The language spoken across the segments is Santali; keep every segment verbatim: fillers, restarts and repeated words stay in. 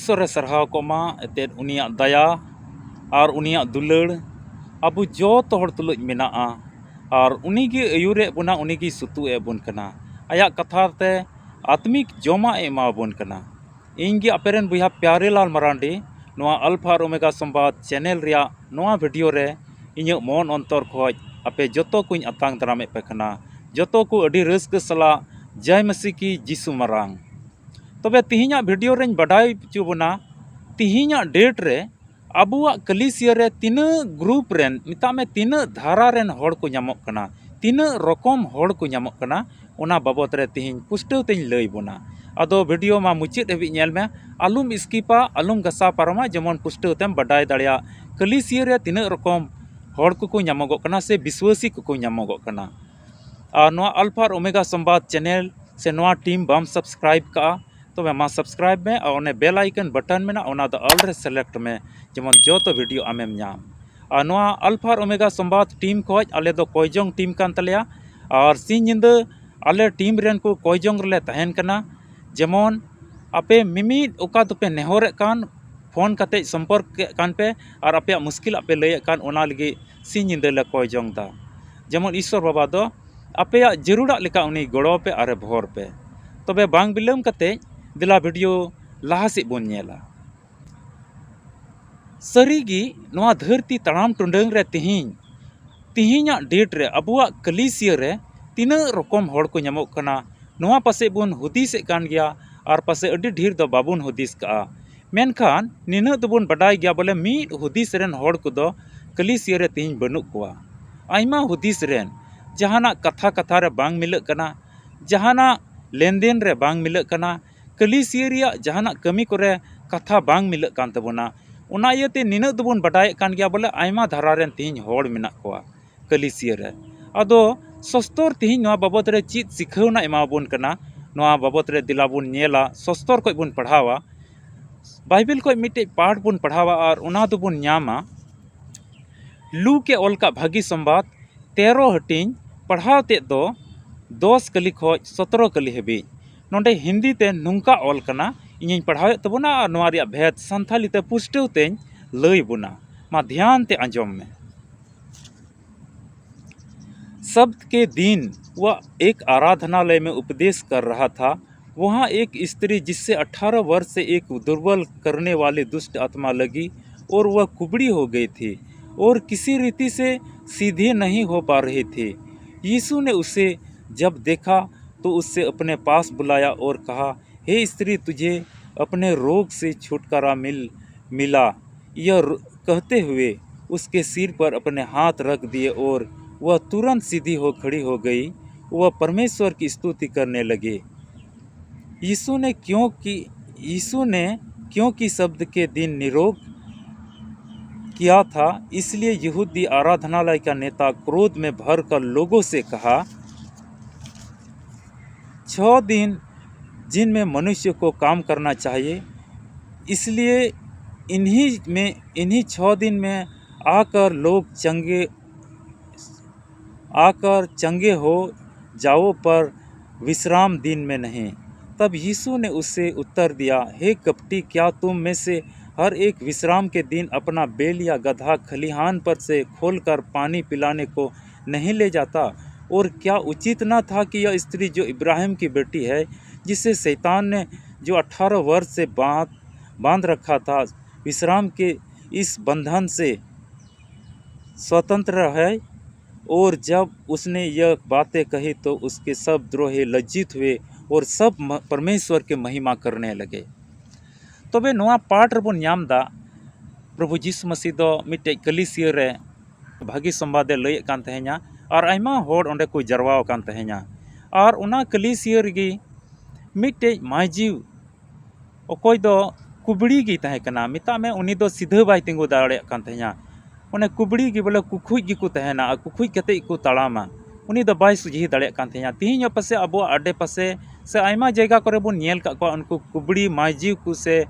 ᱤᱥᱥᱚᱨᱮ ᱥᱟᱨᱦᱟᱣ ᱠᱚᱜ ᱢᱟ, ᱮᱱᱛᱮᱫ ᱩᱱᱤᱭᱟᱜ ᱫᱟᱭᱟ ᱟᱨ ᱩᱱᱤᱭᱟᱜ ᱫᱩᱞᱟᱹᱲ ᱟᱵᱚ ᱡᱚᱛᱚ ᱦᱚᱲ ᱛᱩᱞᱩᱡ ᱢᱮᱱᱟᱜᱼᱟ᱾ ᱟᱨ ᱩᱱᱤᱜᱮ ᱟᱹᱭᱩᱨᱮᱫ ᱵᱚᱱᱟ, ᱩᱱᱤᱜᱮ ᱥᱩᱛᱩᱜ ᱮᱫ ᱵᱚᱱ ᱠᱟᱱᱟ᱾ ᱟᱭᱟᱜ ᱠᱟᱛᱷᱟ ᱛᱮ ᱟᱛᱢᱤᱠ ᱡᱚᱢᱟᱜ ᱮ ᱮᱢᱟ ᱵᱚᱱ ᱠᱟᱱᱟ᱾ ᱤᱧ ᱜᱮ ᱟᱯᱮ ᱨᱮᱱ ᱵᱚᱭᱦᱟ ᱯᱭᱟᱨᱮ ᱞᱟᱞ ᱢᱟᱨᱟᱱᱰᱤ, ᱱᱚᱣᱟ ᱟᱞᱯᱷᱟ ᱟᱨ ᱳᱢᱮᱜᱟ ᱥᱚᱢᱵᱟᱫ ᱪᱮᱱᱮᱞ ᱨᱮᱭᱟᱜ ᱱᱚᱣᱟ ᱵᱷᱤᱰᱤᱭᱳ ᱨᱮ ᱤᱧᱟᱹᱜ ᱢᱚᱱ ᱚᱱᱛᱚᱨ ᱠᱷᱚᱡ ᱟᱯᱮ ᱡᱚᱛᱚ ᱠᱚᱧ ᱟᱛᱟᱝ ᱫᱟᱨᱟᱢᱮᱫ ᱯᱮ ᱠᱟᱱᱟ᱾ ᱡᱚᱛᱚ ᱠᱚ ᱟᱹᱰᱤ ᱨᱟᱹᱥᱠᱟᱹ ᱥᱟᱞᱟᱜ ᱡᱟᱭ ᱢᱟᱹᱥᱤ ᱠᱤ ᱡᱤᱥᱩ ᱢᱟᱨᱟᱝ᱾ ᱛᱚᱵᱮ ᱛᱤᱦᱤᱧᱟᱜ ᱵᱷᱤᱰᱤᱭᱳ ᱨᱮᱧ ᱵᱟᱰᱟᱭ ᱦᱚᱪᱚ ᱵᱚᱱᱟ, ᱛᱤᱦᱤᱧᱟᱜ ᱰᱮᱴ ᱨᱮ ᱟᱵᱚᱣᱟᱜ ᱠᱟᱹᱞᱤᱥᱤᱭᱟᱹ ᱨᱮ ᱛᱤᱱᱟᱹᱜ ᱜᱨᱩᱯ ᱨᱮᱱ, ᱢᱮᱛᱟᱜ ᱢᱮ, ᱛᱤᱱᱟᱹᱜ ᱫᱷᱟᱨᱟ ᱨᱮᱱ ᱦᱚᱲ ᱠᱚ ᱧᱟᱢᱚᱜ ᱠᱟᱱᱟ, ᱛᱤᱱᱟᱹᱜ ᱨᱚᱠᱚᱢ ᱦᱚᱲ ᱠᱚ ᱧᱟᱢᱚᱜ ᱠᱟᱱᱟ, ᱚᱱᱟ ᱵᱟᱵᱚᱛ ᱨᱮ ᱛᱤᱦᱤᱧ ᱯᱩᱥᱴᱟᱹᱣ ᱛᱮᱧ ᱞᱟᱹᱭ ᱵᱚᱱᱟ᱾ ᱟᱫᱚ ᱵᱷᱤᱰᱤᱭᱳ ᱢᱟ ᱢᱩᱪᱟᱹᱫ ᱦᱟᱹᱵᱤᱡ ᱧᱮᱞ ᱢᱮ, ᱟᱞᱚᱢ ᱥᱠᱤᱯᱟ, ᱟᱞᱚᱢ ᱜᱷᱟᱥᱟᱣ ᱯᱟᱨᱚᱢᱟ, ᱡᱮᱢᱚᱱ ᱯᱩᱥᱴᱟᱹᱣ ᱛᱮᱢ ᱵᱟᱰᱟᱭ ᱫᱟᱲᱮᱭᱟᱜ ᱠᱟᱹᱞᱤᱥᱤᱭᱟᱹ ᱨᱮ ᱛᱤᱱᱟᱹᱜ ᱨᱚᱠᱚᱢ ᱦᱚᱲ ᱠᱚᱠᱚ ᱧᱟᱢᱚᱜᱚᱜ ᱠᱟᱱᱟ ᱥᱮ ᱵᱤᱥᱣᱟᱹᱥᱤ ᱠᱚᱠᱚ ᱧᱟᱢᱚᱜᱚᱜ ᱠᱟᱱᱟ᱾ ᱟᱨ ᱱᱚᱣᱟ ᱟᱞᱯᱷᱟ ᱟᱨ ᱳᱢᱮᱜᱟ ᱥᱚᱢᱵᱟᱫ ᱪᱮᱱᱮᱞ ᱥᱮ ᱱᱚᱣᱟ ᱴᱤᱢ ᱵᱟᱢ ᱥᱟᱵᱥᱠᱨᱟᱭᱤᱵ ᱠᱟᱜᱼᱟ, ᱛᱚᱵᱮ ᱢᱟ ᱥᱟᱵᱥᱠᱨᱟᱭᱤᱵ ᱢᱮ ᱟᱨ ᱚᱱᱮ ᱵᱮᱞ ᱟᱭᱠᱚᱱ ᱵᱟᱴᱚᱱ ᱢᱮᱱᱟᱜᱼᱟ, ᱚᱱᱟ ᱫᱚ ᱚᱞ ᱨᱮ ᱥᱤᱞᱮᱠᱴ ᱢᱮ, ᱡᱮᱢᱚᱱ ᱡᱚᱛᱚ ᱵᱷᱤᱰᱤᱭᱳ ᱟᱢᱮᱢ ᱧᱟᱢ᱾ ᱟᱨ ᱱᱚᱣᱟ ᱟᱞᱯᱷᱟ ᱟᱨ ᱳᱢᱮᱜᱟ ᱥᱚᱢᱵᱟᱫ ᱴᱤᱢ ᱠᱷᱚᱡ ᱟᱞᱮ ᱫᱚ ᱠᱚᱭ ᱡᱚᱝ ᱴᱤᱢ ᱠᱟᱱ ᱛᱟᱞᱮᱭᱟ᱾ ᱟᱨ ᱥᱤᱧ ᱧᱤᱫᱟᱹ ᱟᱞᱮ ᱴᱤᱢ ᱨᱮᱱ ᱠᱚ ᱠᱚᱭ ᱡᱚᱝ ᱨᱮᱞᱮ ᱛᱟᱦᱮᱱ ᱠᱟᱱᱟ᱾ ᱡᱮᱢᱚᱱ ᱟᱯᱮ ᱢᱤᱢᱤᱫ ᱚᱠᱟ ᱫᱚᱯᱮ ᱱᱮᱦᱚᱨᱮᱫ ᱠᱟᱱ, ᱯᱷᱳᱱ ᱠᱟᱛᱮ ᱥᱚᱢᱯᱚᱨᱠᱮᱫ ᱠᱟᱱ ᱯᱮ ᱟᱨ ᱟᱯᱮᱭᱟᱜ ᱢᱩᱥᱠᱤᱞᱟᱜ ᱯᱮ ᱞᱟᱹᱭᱮᱫ ᱠᱟᱱ, ᱚᱱᱟ ᱞᱟᱹᱜᱤᱫ ᱥᱤᱧ ᱧᱤᱫᱟᱹ ᱞᱮ ᱠᱚᱭ ᱡᱚᱝ ᱫᱟ᱾ ᱡᱮᱢᱚᱱ ᱤᱥᱥᱚᱨ ᱵᱟᱵᱟ ᱫᱚ ᱟᱯᱮᱭᱟᱜ ᱡᱟᱹᱨᱩᱲᱟᱜ ᱞᱮᱠᱟ ᱩᱱᱤ ᱜᱚᱲᱚ ᱯᱮ ᱟᱨᱮ ᱵᱷᱚᱨ ᱯᱮ᱾ ᱛᱚᱵᱮ ᱵᱟᱝ ᱵᱤᱞᱚᱢ ᱠᱟᱛᱮ ᱫᱮᱞᱟ ᱵᱷᱤᱰᱤᱭᱳ ᱞᱟᱦᱟ ᱥᱮᱫ ᱵᱚᱱ ᱧᱮᱞᱟ᱾ ᱥᱟᱹᱨᱤᱜᱮ ᱱᱚᱣᱟ ᱫᱷᱟᱹᱨᱛᱤ ᱛᱟᱲᱟᱢ ᱴᱩᱰᱟᱹᱝ ᱨᱮ ᱛᱤᱦᱤᱧ, ᱛᱤᱦᱤᱧᱟᱜ ᱰᱮᱴ ᱨᱮ ᱟᱵᱚᱣᱟᱜ ᱠᱟᱹᱞᱤᱥᱤᱭᱟᱹ ᱨᱮ ᱛᱤᱱᱟᱹᱜ ᱨᱚᱠᱚᱢ ᱦᱚᱲ ᱠᱚ ᱧᱟᱢᱚᱜ ᱠᱟᱱᱟ, ᱱᱚᱣᱟ ᱯᱟᱥᱮᱡ ᱵᱚᱱ ᱦᱩᱫᱤᱥᱮᱫ ᱠᱟᱱ ᱜᱮᱭᱟ ᱟᱨ ᱯᱟᱥᱮᱡ ᱟᱹᱰᱤ ᱰᱷᱮᱨ ᱫᱚ ᱵᱟᱵᱚᱱ ᱦᱩᱫᱤᱥ ᱠᱟᱜᱼᱟ᱾ ᱢᱮᱱᱠᱷᱟᱱ ᱱᱤᱱᱟᱹᱜ ᱫᱚᱵᱚᱱ ᱵᱟᱰᱟᱭ ᱜᱮᱭᱟ ᱵᱚᱞᱮ ᱢᱤᱫ ᱦᱩᱫᱤᱥ ᱨᱮᱱ ᱦᱚᱲ ᱠᱚᱫᱚ ᱠᱟᱹᱞᱤᱥᱤᱭᱟᱹ ᱨᱮ ᱛᱤᱦᱤᱧ ᱵᱟᱹᱱᱩᱜ ᱠᱚᱣᱟ᱾ ᱟᱭᱢᱟ ᱦᱩᱫᱤᱥ ᱨᱮᱱ, ᱡᱟᱦᱟᱱᱟᱜ ᱠᱟᱛᱷᱟ ᱠᱟᱛᱷᱟ ᱨᱮ ᱵᱟᱝ ᱢᱤᱞᱟᱹᱜ ᱠᱟᱱᱟ, ᱡᱟᱦᱟᱱᱟᱜ ᱞᱮᱱᱫᱮᱱ ᱨᱮ ᱵᱟᱝ ᱢᱤᱞᱟᱹᱜ ᱠᱟᱱᱟ, ᱠᱟᱹᱞᱤᱥᱤᱭᱟᱹ ᱨᱮᱭᱟᱜ ᱡᱟᱦᱟᱱᱟᱜ ᱠᱟᱹᱢᱤ ᱠᱚᱨᱮ ᱠᱟᱛᱷᱟ ᱵᱟᱝ ᱢᱤᱞᱟᱹᱜ ᱠᱟᱱ ᱛᱟᱵᱚᱱᱟ᱾ ᱚᱱᱟ ᱤᱭᱟᱹᱛᱮ ᱱᱤᱱᱟᱹᱜ ᱫᱚᱵᱚᱱ ᱵᱟᱰᱟᱭᱮᱫ ᱠᱟᱱ ᱜᱮᱭᱟ ᱵᱚᱞᱮ ᱟᱭᱢᱟ ᱫᱷᱟᱨᱟ ᱨᱮᱱ ᱛᱤᱦᱤᱧ ᱦᱚᱲ ᱢᱮᱱᱟᱜ ᱠᱚᱣᱟ ᱠᱟᱹᱞᱤᱥᱤᱭᱟᱹ ᱨᱮ᱾ ᱟᱫᱚ ᱥᱚᱥᱛᱚᱨ ᱛᱤᱦᱤᱧ ᱱᱚᱣᱟ ᱵᱟᱵᱚᱛ ᱨᱮ ᱪᱮᱫ ᱥᱤᱠᱷᱟᱹᱣᱱᱟ ᱮᱢᱟᱵᱚᱱ ᱠᱟᱱᱟ, ᱱᱚᱣᱟ ᱵᱟᱵᱚᱛ ᱨᱮ ᱫᱮᱞᱟ ᱵᱚᱱ ᱧᱮᱞᱟ, ᱥᱚᱥᱛᱚᱨ ᱠᱷᱚᱡ ᱵᱚᱱ ᱯᱟᱲᱦᱟᱣᱟ᱾ ᱵᱟᱭᱵᱮᱞ ᱠᱷᱚᱡ ᱢᱤᱫᱴᱮᱡ ᱯᱟᱴ ᱵᱚᱱ ᱯᱟᱲᱦᱟᱣᱟ ᱟᱨ ᱚᱱᱟ ᱫᱚᱵᱚᱱ ᱧᱟᱢᱟ ᱞᱩᱠ ᱮ ᱚᱞ ᱠᱟᱜ ᱵᱷᱟᱹᱜᱤ ᱥᱚᱢᱵᱟᱫ, ᱛᱮᱨᱚ ᱦᱟᱹᱴᱤᱧ, ᱯᱟᱲᱦᱟᱣ ᱛᱮᱫ ᱫᱚ ᱫᱚᱥ ᱠᱟᱹᱞᱤ ᱠᱷᱚᱡ ᱥᱚᱛᱨᱚ ᱠᱟᱹᱞᱤ ᱦᱟᱹᱵᱤᱡ᱾ ᱱᱚᱰᱮ ᱦᱤᱱᱫᱤ ᱛᱮ ᱱᱚᱝᱠᱟ ᱚᱞ ᱠᱟᱱᱟ, ᱤᱧᱤᱧ ᱯᱟᱲᱦᱟᱣᱮᱫ ᱛᱟᱵᱚᱱᱟ ᱟᱨ ᱱᱚᱣᱟ ᱨᱮᱭᱟᱜ ᱵᱷᱮᱫ ᱥᱟᱱᱛᱷᱟᱞᱤ ᱛᱮ ᱯᱩᱥᱴᱟᱹᱣ ᱛᱮᱧ ᱞᱟᱹᱭ ᱵᱚᱱᱟ᱾ ᱢᱟ ᱫᱷᱮᱭᱟᱱ ᱛᱮ ᱟᱸᱡᱚᱢ ᱢᱮ᱾ शब्द के दिन वह एक आराधनालय में उपदेश कर रहा था। वहाँ एक स्त्री, जिससे अठारह वर्ष से एक दुर्बल करने वाली दुष्ट आत्मा लगी, और वह कुबड़ी हो गई थी और किसी रीति से सीधी नहीं हो पा रही थी। यीशु ने उसे जब देखा, तो उससे अपने पास बुलाया और कहा, "हे स्त्री, तुझे अपने रोग से छुटकारा मिल मिला।" यह र-, कहते हुए उसके सिर पर अपने हाथ रख दिए और वह तुरंत सीधी हो खड़ी हो गई। वह परमेश्वर की स्तुति करने लगे। यीशु ने क्योंकि यीशु ने क्योंकि शब्द के दिन निरोग किया था, इसलिए यहूदी आराधनालय का नेता क्रोध में भर कर लोगों से कहा, "छह दिन जिनमें मनुष्य को काम करना चाहिए, इसलिए इन्हीं में इन्हीं छह दिन में आकर लोग चंगे आकर चंगे हो जाओ, पर विश्राम दिन में नहीं।" तब यीशु ने उसे उत्तर दिया, "हे कपटी, क्या तुम में से हर एक विश्राम के दिन अपना बैल या गधा खलिहान पर से खोलकर पानी पिलाने को नहीं ले जाता? और क्या उचित न था कि यह स्त्री, जो इब्राहिम की बेटी है, जिसे शैतान ने जो अठारह वर्ष से बांध बांध रखा था, विश्राम के इस बंधन से स्वतंत्र है?" और जब उसने यह बातें कही, तो उसके सब द्रोही लज्जित हुए और सब म-, परमेश्वर की महिमा करने लगे। ᱛᱚᱵᱮ ᱱᱚᱣᱟ ᱯᱟᱴ ᱨᱮᱵᱚᱱ ᱧᱟᱢ ᱮᱫᱟ, ᱯᱨᱚᱵᱷᱩ ᱡᱤᱥᱩ ᱢᱟᱹᱥᱤ ᱫᱚ ᱢᱤᱫᱴᱮᱡ ᱠᱟᱹᱞᱤᱥᱤᱭᱟᱹ ᱨᱮ ᱵᱷᱟᱹᱜᱤ ᱥᱚᱢᱵᱟᱫ ᱮ ᱞᱟᱹᱭᱮᱫ ᱠᱟᱱ ᱛᱟᱦᱮᱸᱧᱟ, ᱟᱨ ᱟᱭᱢᱟ ᱦᱚᱲ ᱚᱸᱰᱮ ᱠᱚ ᱡᱟᱨᱣᱟ ᱟᱠᱟᱱ ᱛᱟᱦᱮᱸᱧᱟ᱾ ᱟᱨ ᱚᱱᱟ ᱠᱟᱹᱞᱤᱥᱤᱭᱟᱹ ᱨᱮᱜᱮ ᱢᱤᱫᱴᱮᱡ ᱢᱟᱹᱭᱡᱤᱣ, ᱚᱠᱚᱭ ᱫᱚ ᱠᱩᱵᱲᱤ ᱜᱮ ᱛᱟᱦᱮᱸ ᱠᱟᱱᱟ, ᱢᱮᱛᱟᱜ ᱢᱮ, ᱩᱱᱤ ᱫᱚ ᱥᱤᱫᱷᱟᱹ ᱵᱟᱭ ᱛᱤᱸᱜᱩ ᱫᱟᱲᱮᱭᱟᱜ ᱠᱟᱱ ᱛᱟᱦᱮᱸᱧᱟ᱾ ᱚᱱᱮ ᱠᱩᱵᱲᱤ ᱜᱮ ᱵᱚᱞᱮ ᱠᱩᱠᱷᱩᱡ ᱜᱮᱠᱚ ᱛᱟᱦᱮᱱᱟ ᱟᱨ ᱠᱩᱠᱷᱩᱡ ᱠᱟᱛᱮ ᱜᱮᱠᱚ ᱛᱟᱲᱟᱢᱟ᱾ ᱩᱱᱤ ᱫᱚ ᱵᱟᱭ ᱥᱚᱡᱷᱮ ᱫᱟᱲᱮᱭᱟᱜ ᱠᱟᱱ ᱛᱟᱦᱮᱸᱧᱟ᱾ ᱛᱤᱦᱤᱧ ᱟᱯᱟᱥᱮ ᱟᱵᱚᱣᱟᱜ ᱟᱰᱮ ᱯᱟᱥᱮ ᱥᱮ ᱟᱭᱢᱟ ᱡᱟᱭᱜᱟ ᱠᱚᱨᱮ ᱵᱚᱱ ᱧᱮᱞ ᱠᱟᱜ ᱠᱚᱣᱟ, ᱩᱱᱠᱩ ᱠᱩᱵᱲᱤ ᱢᱟᱹᱭᱡᱤᱣ ᱠᱚ ᱥᱮ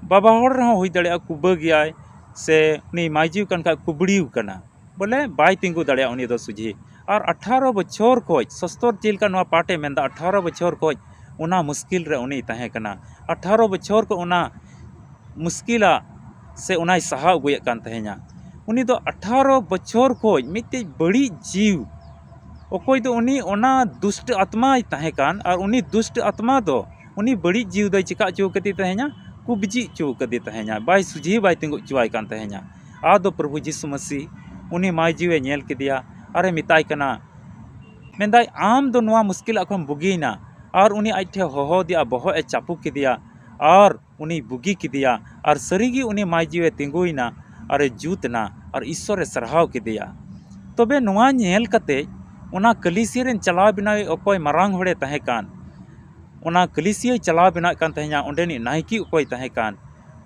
ᱵᱟᱵᱟ ᱦᱚᱲ ᱨᱮᱦᱚᱸ ᱦᱩᱭ ᱫᱟᱲᱮᱭᱟᱜᱼᱟ, ᱠᱩᱵᱟᱹ ᱜᱮᱭᱟᱭ ᱥᱮ ᱩᱱᱤ ᱢᱟᱹᱭᱡᱤᱣ ᱠᱟᱱ ᱠᱷᱟᱡ ᱠᱩᱵᱲᱤᱣ ᱠᱟᱱᱟ, ᱵᱚᱞᱮ ᱵᱟᱭ ᱛᱤᱸᱜᱩ ᱫᱟᱲᱮᱭᱟᱜᱼᱟ ᱩᱱᱤ ᱫᱚ ᱥᱚᱡᱷᱮ᱾ ᱟᱨ ᱟᱴᱷᱟᱨᱚ ᱵᱚᱪᱷᱚᱨ ᱠᱷᱚᱡ, ᱥᱚᱥᱛᱚᱨ ᱪᱮᱫ ᱞᱮᱠᱟ ᱱᱚᱣᱟ ᱯᱟᱴᱮ ᱢᱮᱱᱫᱟ, ᱟᱴᱷᱟᱨᱚ ᱵᱚᱪᱷᱚᱨ ᱠᱷᱚᱡ ᱚᱱᱟ ᱢᱩᱥᱠᱤᱞ ᱨᱮ ᱩᱱᱤᱭ ᱛᱟᱦᱮᱸ ᱠᱟᱱᱟ᱾ ᱟᱴᱷᱟᱨᱚ ᱵᱚᱪᱷᱚᱨ ᱠᱚ ᱚᱱᱟ ᱢᱩᱥᱠᱤᱞᱟᱜ ᱥᱮ ᱚᱱᱟᱭ ᱥᱟᱦᱟᱣ ᱟᱹᱜᱩᱭᱮᱫ ᱠᱟᱱ ᱛᱟᱦᱮᱸᱧᱟ᱾ ᱩᱱᱤ ᱫᱚ ᱟᱴᱷᱟᱨᱚ ᱵᱚᱪᱷᱚᱨ ᱠᱷᱚᱱ ᱢᱤᱫᱴᱮᱡ ᱵᱟᱹᱲᱤᱡ ᱡᱤᱣ, ᱚᱠᱚᱭ ᱫᱚ ᱩᱱᱤ ᱚᱱᱟ ᱫᱩᱥᱴ ᱟᱛᱢᱟᱭ ᱛᱟᱦᱮᱸ ᱠᱟᱱ, ᱟᱨ ᱩᱱᱤ ᱫᱩᱥᱴ ᱟᱛᱢᱟ ᱫᱚ ᱩᱱᱤ ᱵᱟᱹᱲᱤᱡ ᱡᱤᱣ ᱫᱚᱭ ᱪᱮᱠᱟ ᱦᱚᱪᱚ ᱠᱟᱫᱮ ᱛᱟᱦᱮᱸᱧᱟ, ᱠᱩᱵᱽᱡᱤ ᱦᱚᱪᱚ ᱠᱟᱫᱮ ᱛᱟᱦᱮᱸᱧᱟ, ᱵᱟᱭ ᱥᱩᱡᱷᱤ ᱵᱟᱭ ᱛᱤᱸᱜᱩ ᱦᱚᱪᱚᱣᱟᱭ ᱠᱟᱱ ᱛᱟᱦᱮᱸᱧᱟ᱾ ᱟᱫᱚ ᱯᱨᱚᱵᱷᱩ ᱡᱤᱥᱩ ᱢᱟᱹᱥᱤ ᱩᱱᱤ ᱢᱟᱹᱭ ᱡᱤᱣᱮ ᱧᱮᱞ ᱠᱮᱫᱮᱭᱟ ᱟᱨᱮ ᱢᱮᱛᱟᱭ ᱠᱟᱱᱟ, ᱢᱮᱱᱫᱟᱭ, "ᱟᱢ ᱫᱚ ᱱᱚᱣᱟ ᱢᱩᱥᱠᱤᱞᱟᱜ ᱠᱷᱚᱱ ᱵᱩᱜᱤᱭᱮᱱᱟ", ᱟᱨ ᱩᱱᱤ ᱟᱡ ᱴᱷᱮᱱ ᱦᱚᱦᱚ ᱟᱫᱮᱭᱟ, ᱵᱚᱦᱚᱜ ᱮ ᱪᱟᱯᱚ ᱠᱮᱫᱮᱭᱟ ᱟᱨ ᱩᱱᱤᱭ ᱵᱩᱜᱤ ᱠᱮᱫᱮᱭᱟ, ᱟᱨ ᱥᱟᱹᱨᱤᱜᱮ ᱩᱱᱤ ᱢᱟᱹᱭ ᱡᱤᱣᱮ ᱛᱤᱸᱜᱩᱭᱮᱱᱟ ᱟᱨᱮ ᱡᱩᱛ ᱮᱱᱟ ᱟᱨ ᱤᱥᱥᱚᱨᱮ ᱥᱟᱨᱦᱟᱣ ᱠᱮᱫᱮᱭᱟ᱾ ᱛᱚᱵᱮ ᱱᱚᱣᱟ ᱧᱮᱞ ᱠᱟᱛᱮ ᱚᱱᱟ ᱠᱟᱹᱞᱤᱥᱤᱭᱟᱹ ᱨᱮᱱ ᱪᱟᱞᱟᱣ ᱵᱮᱱᱟᱣᱤᱡ ᱚᱠᱚᱭ ᱢᱟᱨᱟᱝ ᱦᱚᱲᱮ ᱛᱟᱦᱮᱸ ᱠᱟᱱ, ᱚᱱᱟ ᱠᱟᱹᱞᱤᱥᱤᱭᱟᱹᱭ ᱪᱟᱞᱟᱣ ᱵᱮᱱᱟᱣᱮᱫ ᱠᱟᱱ ᱛᱟᱦᱮᱸᱱᱟ, ᱚᱸᱰᱮᱱᱤᱡ ᱱᱟᱭᱠᱮ ᱚᱠᱚᱭ ᱛᱟᱦᱮᱸ ᱠᱟᱱ,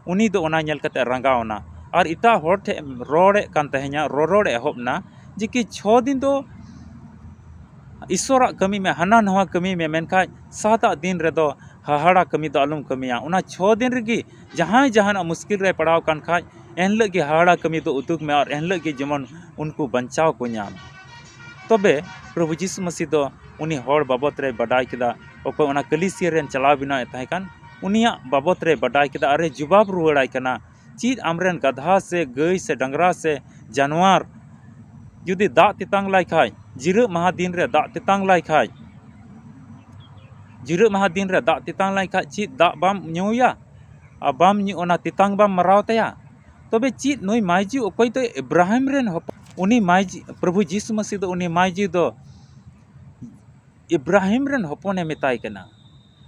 ᱩᱱᱤ ᱫᱚ ᱚᱱᱟ ᱧᱮᱞ ᱠᱟᱛᱮ ᱨᱟᱸᱜᱟᱣ ᱮᱱᱟ ᱟᱨ ᱮᱴᱟᱜ ᱦᱚᱲ ᱴᱷᱮᱱ ᱨᱚᱲᱮᱫ ᱠᱟᱱ ᱛᱟᱦᱮᱸᱱᱟ, ᱨᱚᱨᱚᱲ ᱮᱦᱚᱵ ᱮᱱᱟ ᱡᱮ ᱠᱤ ᱪᱷᱚ ᱫᱤᱱ ᱫᱚ ᱤᱥᱥᱚᱨᱟᱜ ᱠᱟᱹᱢᱤ ᱢᱮ, ᱦᱟᱱᱟ ᱱᱟᱣᱟ ᱠᱟᱹᱢᱤ ᱢᱮ, ᱢᱮᱱᱠᱷᱟᱱ ᱥᱟᱛᱟᱜ ᱫᱤᱱ ᱨᱮᱫᱚ ᱦᱟᱦᱟᱲᱟ ᱠᱟᱹᱢᱤ ᱫᱚ ᱟᱞᱚᱢ ᱠᱟᱹᱢᱤᱭᱟ᱾ ᱚᱱᱟ ᱪᱷᱚ ᱫᱤᱱ ᱨᱮᱜᱮ ᱡᱟᱦᱟᱸᱭ ᱡᱟᱦᱟᱱᱟᱜ ᱢᱩᱥᱠᱤᱞ ᱨᱮ ᱯᱟᱲᱟᱣ ᱠᱟᱱ ᱠᱷᱟᱡ, ᱮᱱᱦᱤᱞᱳᱜ ᱜᱮ ᱦᱟᱦᱟᱲᱟ ᱠᱟᱹᱢᱤ ᱫᱚ ᱩᱫᱩᱜ ᱢᱮ ᱟᱨ ᱮᱱᱦᱤᱞᱳᱜ ᱜᱮ ᱡᱮᱢᱚᱱ ᱩᱱᱠᱩ ᱵᱟᱧᱪᱟᱣ ᱠᱚ ᱧᱟᱢ᱾ ᱛᱚᱵᱮ ᱯᱨᱚᱵᱷᱩ ᱡᱤᱥᱩ ᱢᱟᱹᱥᱤ ᱫᱚ ᱩᱱᱤ ᱦᱚᱲ ᱵᱟᱵᱚᱛ ᱨᱮᱭ ᱵᱟᱰᱟᱭ ᱠᱮᱫᱟ, ᱚᱠᱚᱭ ᱚᱱᱟ ᱠᱟᱹᱞᱤᱥᱤᱭᱟᱹ ᱨᱮᱱ ᱪᱟᱞᱟᱣ ᱵᱮᱱᱟᱣᱮᱫ ᱛᱟᱦᱮᱸ ᱠᱟᱱ, ᱩᱱᱤᱭᱟᱜ ᱵᱟᱵᱚᱛ ᱨᱮᱭ ᱵᱟᱰᱟᱭ ᱠᱮᱫᱟ ᱟᱨᱮ ᱡᱩᱵᱟᱵ ᱨᱩᱣᱟᱹᱲᱟᱭ ᱠᱟᱱᱟ, "ᱪᱮᱫ ᱟᱢᱨᱮᱱ ᱜᱟᱫᱷᱟ ᱥᱮ ᱜᱟᱹᱭ ᱥᱮ ᱰᱟᱝᱨᱟ ᱥᱮ ᱡᱟᱱᱣᱟᱨ ᱡᱩᱫᱤ ᱫᱟᱜ ᱛᱮᱛᱟᱝ ᱞᱟᱭ ᱠᱷᱟᱡ, ᱡᱤᱨᱟᱹᱜ ᱢᱟᱦᱟ ᱫᱤᱱ ᱨᱮ ᱫᱟᱜ ᱛᱮᱛᱟᱝ ᱞᱟᱭ ᱠᱷᱟᱡ, ᱡᱤᱨᱟᱹᱜ ᱢᱟᱦᱟ ᱫᱤᱱ ᱨᱮ ᱫᱟᱜ ᱛᱮᱛᱟᱝ ᱞᱟᱭ ᱠᱷᱟᱡ, ᱪᱮᱫ ᱫᱟᱜ ᱵᱟᱢ ᱧᱩᱭᱟ? ᱟᱨ ᱵᱟᱢ ᱧᱩ, ᱚᱱᱟ ᱛᱮᱛᱟᱝ ᱵᱟᱢ ᱢᱟᱨᱟᱣ ᱛᱟᱭᱟ?" ᱛᱚᱵᱮ ᱪᱮᱫ ᱱᱩᱭ ᱢᱟᱹᱭᱡᱩ, ᱚᱠᱚᱭ ᱫᱚ ᱤᱵᱨᱟᱦᱤᱢ ᱨᱮᱱ ᱦᱚᱯᱚᱱ, ᱩᱱᱤ ᱢᱟᱹᱭᱡᱩ, ᱯᱨᱚᱵᱷᱩ ᱡᱤᱥᱩ ᱢᱟᱹᱥᱤ ᱫᱚ ᱩᱱᱤ ᱢᱟᱹᱭᱡᱩ ᱫᱚ ᱤᱵᱨᱟᱦᱤᱢ ᱨᱮᱱ ᱦᱚᱯᱚᱱᱮ ᱢᱮᱛᱟᱭ ᱠᱟᱱᱟ᱾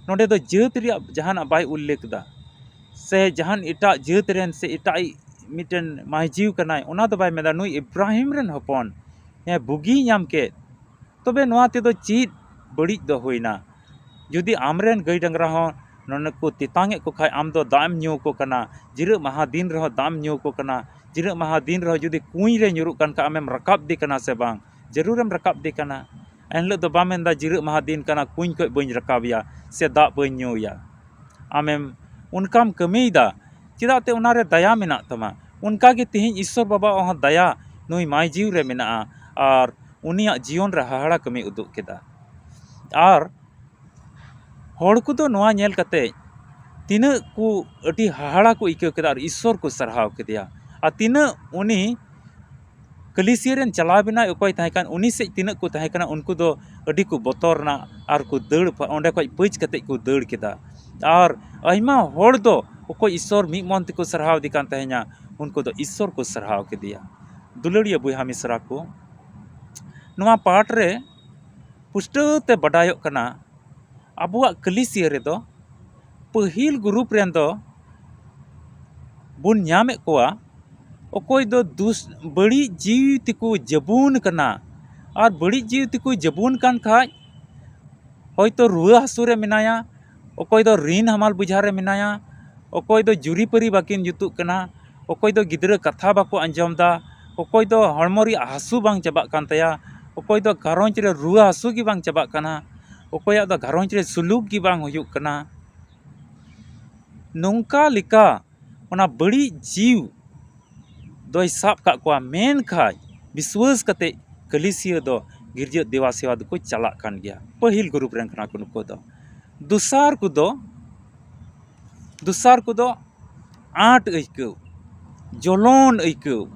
ᱱᱚᱰᱮ ᱫᱚ ᱡᱟᱹᱛ ᱨᱮᱭᱟᱜ ᱡᱟᱦᱟᱱᱟᱜ ᱵᱟᱭ ᱩᱞᱞᱮᱠᱷ ᱮᱫᱟ, ᱥᱮ ᱡᱟᱦᱟᱱ ᱮᱴᱟᱜ ᱡᱟᱹᱛ ᱨᱮᱱ ᱥᱮ ᱮᱴᱟᱜ ᱢᱤᱫᱴᱮᱱ ᱢᱟᱹᱭᱡᱩ ᱠᱟᱱᱟᱭ, ᱚᱱᱟ ᱫᱚ ᱵᱟᱭ ᱢᱮᱱᱫᱟ, ᱱᱩᱭ ᱤᱵᱨᱟᱦᱤᱢ ᱨᱮᱱ ᱦᱚᱯᱚᱱ, ᱦᱮᱸ, ᱵᱩᱜᱤᱭ ᱧᱟᱢ ᱠᱮᱫ᱾ ᱛᱚᱵᱮ ᱱᱚᱣᱟ ᱛᱮᱫᱚ ᱪᱮᱫ ᱵᱟᱹᱲᱤᱡ ᱫᱚ ᱦᱩᱭᱱᱟ? ᱡᱩᱫᱤ ᱟᱢᱨᱮᱱ ᱜᱟᱹᱭ ᱰᱟᱝᱨᱟ ᱦᱚᱸ ᱱᱚᱰᱮ ᱠᱚ ᱛᱮᱛᱟᱝ ᱮᱫ ᱠᱚ ᱠᱷᱟᱡ, ᱟᱢ ᱫᱚ ᱫᱟᱜ ᱮᱢ ᱧᱩ ᱟᱠᱚ ᱠᱟᱱᱟ, ᱡᱤᱨᱟᱹᱜ ᱢᱟᱦᱟ ᱫᱤᱱ ᱨᱮᱦᱚᱸ ᱫᱟᱜ ᱮᱢ ᱧᱩ ᱟᱠᱚ ᱠᱟᱱᱟ, ᱡᱤᱨᱟᱹᱜ ᱢᱟᱦᱟ ᱫᱤᱱ ᱨᱮᱦᱚᱸ ᱡᱩᱫᱤ ᱠᱩᱧ ᱨᱮ ᱧᱩᱨᱩᱜ ᱠᱟᱱ ᱠᱷᱟᱡ, ᱟᱢᱮᱢ ᱨᱟᱠᱟᱵ ᱫᱮ ᱠᱟᱱᱟ ᱥᱮ ᱵᱟᱝ? ᱡᱟᱹᱨᱩᱲᱮᱢ ᱨᱟᱠᱟᱵ ᱫᱮ ᱠᱟᱱᱟ᱾ ᱮᱱᱦᱤᱞᱳᱜ ᱫᱚ ᱵᱟᱢ ᱢᱮᱱᱫᱟ, "ᱡᱤᱨᱟᱹᱜ ᱢᱟᱦᱟ ᱫᱤᱱ ᱠᱟᱱᱟ, ᱠᱩᱧ ᱠᱷᱚᱡ ᱵᱟᱹᱧ ᱨᱟᱠᱟᱵᱮᱭᱟ ᱥᱮ ᱫᱟᱜ ᱵᱟᱹᱧ ᱧᱩᱭᱟ"᱾ ᱟᱢᱮᱢ ᱚᱱᱠᱟᱢ ᱠᱟᱹᱢᱤᱭᱮᱫᱟ, ᱪᱮᱫᱟᱜ ᱛᱮ ᱚᱱᱟᱨᱮ ᱫᱟᱭᱟ ᱢᱮᱱᱟᱜ ᱛᱟᱢᱟ᱾ ᱚᱱᱠᱟᱜᱮ ᱛᱮᱦᱮᱧ ᱤᱥᱥᱚᱨ ᱵᱟᱵᱟᱣᱟᱜ ᱦᱚᱸ ᱫᱟᱭᱟ ᱱᱩᱭ ᱢᱟᱹᱭ ᱡᱤᱣᱤ ᱨᱮ ᱢᱮᱱᱟᱜᱼᱟ, ᱟᱨ ᱩᱱᱤᱭᱟᱜ ᱡᱤᱭᱚᱱ ᱨᱮ ᱦᱟᱦᱟᱲᱟ ᱠᱟᱹᱢᱤ ᱩᱫᱩᱜ ᱠᱮᱫᱟ᱾ ᱟᱨ ᱦᱚᱲ ᱠᱚᱫᱚ ᱱᱚᱣᱟ ᱧᱮᱞ ᱠᱟᱛᱮ ᱛᱤᱱᱟᱹᱜ ᱠᱚ ᱟᱹᱰᱤ ᱦᱟᱦᱟᱲᱟ ᱠᱚ ᱟᱹᱭᱠᱟᱹᱣ ᱠᱮᱫᱟ ᱟᱨ ᱤᱥᱥᱚᱨ ᱠᱚ ᱥᱟᱨᱦᱟᱣ ᱠᱮᱫᱮᱭᱟ᱾ ᱟᱨ ᱛᱤᱱᱟᱹᱜ ᱩᱱᱤ ᱠᱟᱹᱞᱤᱥᱤᱭᱟᱹ ᱨᱮᱱ ᱪᱟᱞᱟᱣ ᱵᱮᱱᱟᱭ ᱚᱠᱚᱭ ᱛᱟᱦᱮᱸ ᱠᱟᱱ, ᱩᱱᱤ ᱥᱮᱫ ᱛᱤᱱᱟᱹᱜ ᱠᱚ ᱛᱟᱦᱮᱸ ᱠᱟᱱᱟ, ᱩᱱᱠᱩ ᱫᱚ ᱟᱹᱰᱤ ᱠᱚ ᱵᱚᱛᱚᱨ ᱮᱱᱟ ᱟᱨ ᱠᱚ ᱫᱟᱹᱲ ᱯᱟ-, ᱚᱸᱰᱮ ᱠᱷᱚᱡ ᱯᱟᱹᱪ ᱠᱟᱛᱮ ᱠᱚ ᱫᱟᱹᱲ ᱠᱮᱫᱟ᱾ ᱟᱨ ᱟᱭᱢᱟ ᱦᱚᱲ ᱫᱚ ᱚᱠᱚᱭ ᱤᱥᱥᱚᱨ ᱢᱤᱫ ᱢᱚᱱ ᱛᱮᱠᱚ ᱥᱟᱨᱦᱟᱣ ᱫᱮ ᱠᱟᱱ ᱛᱟᱦᱮᱸᱧᱟ, ᱩᱱᱠᱩ ᱫᱚ ᱤᱥᱥᱚᱨ ᱠᱚ ᱥᱟᱨᱦᱟᱣ ᱠᱮᱫᱮᱭᱟ᱾ ᱫᱩᱞᱟᱹᱲᱤᱭᱟᱹ ᱵᱚᱭᱦᱟ ᱢᱤᱥᱨᱟ ᱠᱚ, ᱱᱚᱣᱟ ᱯᱟᱴ ᱨᱮ ᱯᱩᱥᱴᱟᱹᱣ ᱛᱮ ᱵᱟᱰᱟᱭᱚᱜ ᱠᱟᱱᱟ, ᱟᱵᱚᱣᱟᱜ ᱠᱟᱹᱞᱤᱥᱤᱭᱟᱹ ᱨᱮᱫᱚ ᱯᱟᱹᱦᱤᱞ ᱜᱨᱩᱯ ᱨᱮᱱ ᱫᱚ ᱵᱚᱱ ᱧᱟᱢᱮᱫ ᱠᱚᱣᱟ, ᱚᱠᱚᱭ ᱫᱚ ᱫᱩᱥ-, ᱵᱟᱹᱲᱤᱡ ᱡᱤᱣᱤ ᱛᱮᱠᱚ ᱡᱟᱹᱵᱩᱱ ᱠᱟᱱᱟ᱾ ᱟᱨ ᱵᱟᱹᱲᱤᱡ ᱡᱤᱣᱤ ᱛᱮᱠᱚ ᱡᱟᱹᱵᱩᱱ ᱠᱟᱱ ᱠᱷᱟᱡ, ᱦᱚᱭᱛᱳ ᱨᱩᱣᱟᱹ ᱦᱟᱹᱥᱩ ᱨᱮ ᱢᱮᱱᱟᱭᱟ, ᱚᱠᱚᱭ ᱫᱚ ᱨᱤᱱ ᱦᱟᱢᱟᱞ ᱵᱩᱡᱷᱟ ᱨᱮ ᱢᱮᱱᱟᱭᱟ, ᱚᱠᱚᱭ ᱫᱚ ᱡᱩᱨᱤᱯᱟᱹᱨᱤ ᱵᱟᱹᱠᱤᱱ ᱡᱩᱛᱩᱜ ᱠᱟᱱᱟ, ᱚᱠᱚᱭ ᱫᱚ ᱜᱤᱫᱽᱨᱟᱹ ᱠᱟᱛᱷᱟ ᱵᱟᱠᱚ ᱟᱸᱡᱚᱢ ᱫᱟ, ᱚᱠᱚᱭ ᱫᱚ ᱦᱚᱲᱢᱚ ᱨᱮᱭᱟᱜ ᱦᱟᱹᱥᱩ ᱵᱟᱝ ᱪᱟᱵᱟᱜ ᱠᱟᱱ ᱛᱟᱭᱟ, ᱚᱠᱚᱭ ᱫᱚ ᱜᱷᱟᱨᱚᱸᱡᱽ ᱨᱮ ᱨᱩᱣᱟᱹ ᱦᱟᱹᱥᱩ ᱜᱮ ᱵᱟᱝ ᱪᱟᱵᱟᱜ ᱠᱟᱱᱟ, ᱚᱠᱚᱭᱟᱜ ᱫᱚ ᱜᱷᱟᱨᱚᱸᱡᱽ ᱨᱮ ᱥᱩᱞᱩᱠ ᱜᱮ ᱵᱟᱝ ᱦᱩᱭᱩᱜ ᱠᱟᱱᱟ᱾ ᱱᱚᱝᱠᱟ ᱞᱮᱠᱟ ᱚᱱᱟ ᱵᱟᱹᱲᱤᱡ ᱡᱤᱣ ᱫᱚᱭ ᱥᱟᱵ ᱠᱟᱜ ᱠᱚᱣᱟ, ᱢᱮᱱᱠᱷᱟᱡ ᱵᱤᱥᱣᱟᱹᱥ ᱠᱟᱛᱮ ᱠᱟᱹᱞᱤᱥᱤᱭᱟᱹ ᱫᱚ ᱜᱤᱨᱡᱟᱹ ᱫᱮᱣᱟ ᱥᱮᱣᱟ ᱫᱚᱠᱚ ᱪᱟᱞᱟᱜ ᱠᱟᱱ ᱜᱮᱭᱟ᱾ ᱯᱟᱹᱦᱤᱞ ᱜᱨᱩᱯ ᱨᱮᱱ ᱠᱟᱱᱟ ᱠᱚ ᱱᱩᱠᱩ ᱫᱚ᱾ ᱫᱚᱥᱟᱨ ᱠᱚᱫᱚ, ᱫᱚᱥᱟᱨ ᱠᱚᱫᱚ ᱟᱸᱴ ᱟᱹᱭᱠᱟᱹᱣ, ᱡᱚᱞᱚᱱ ᱟᱹᱭᱠᱟᱹᱣ,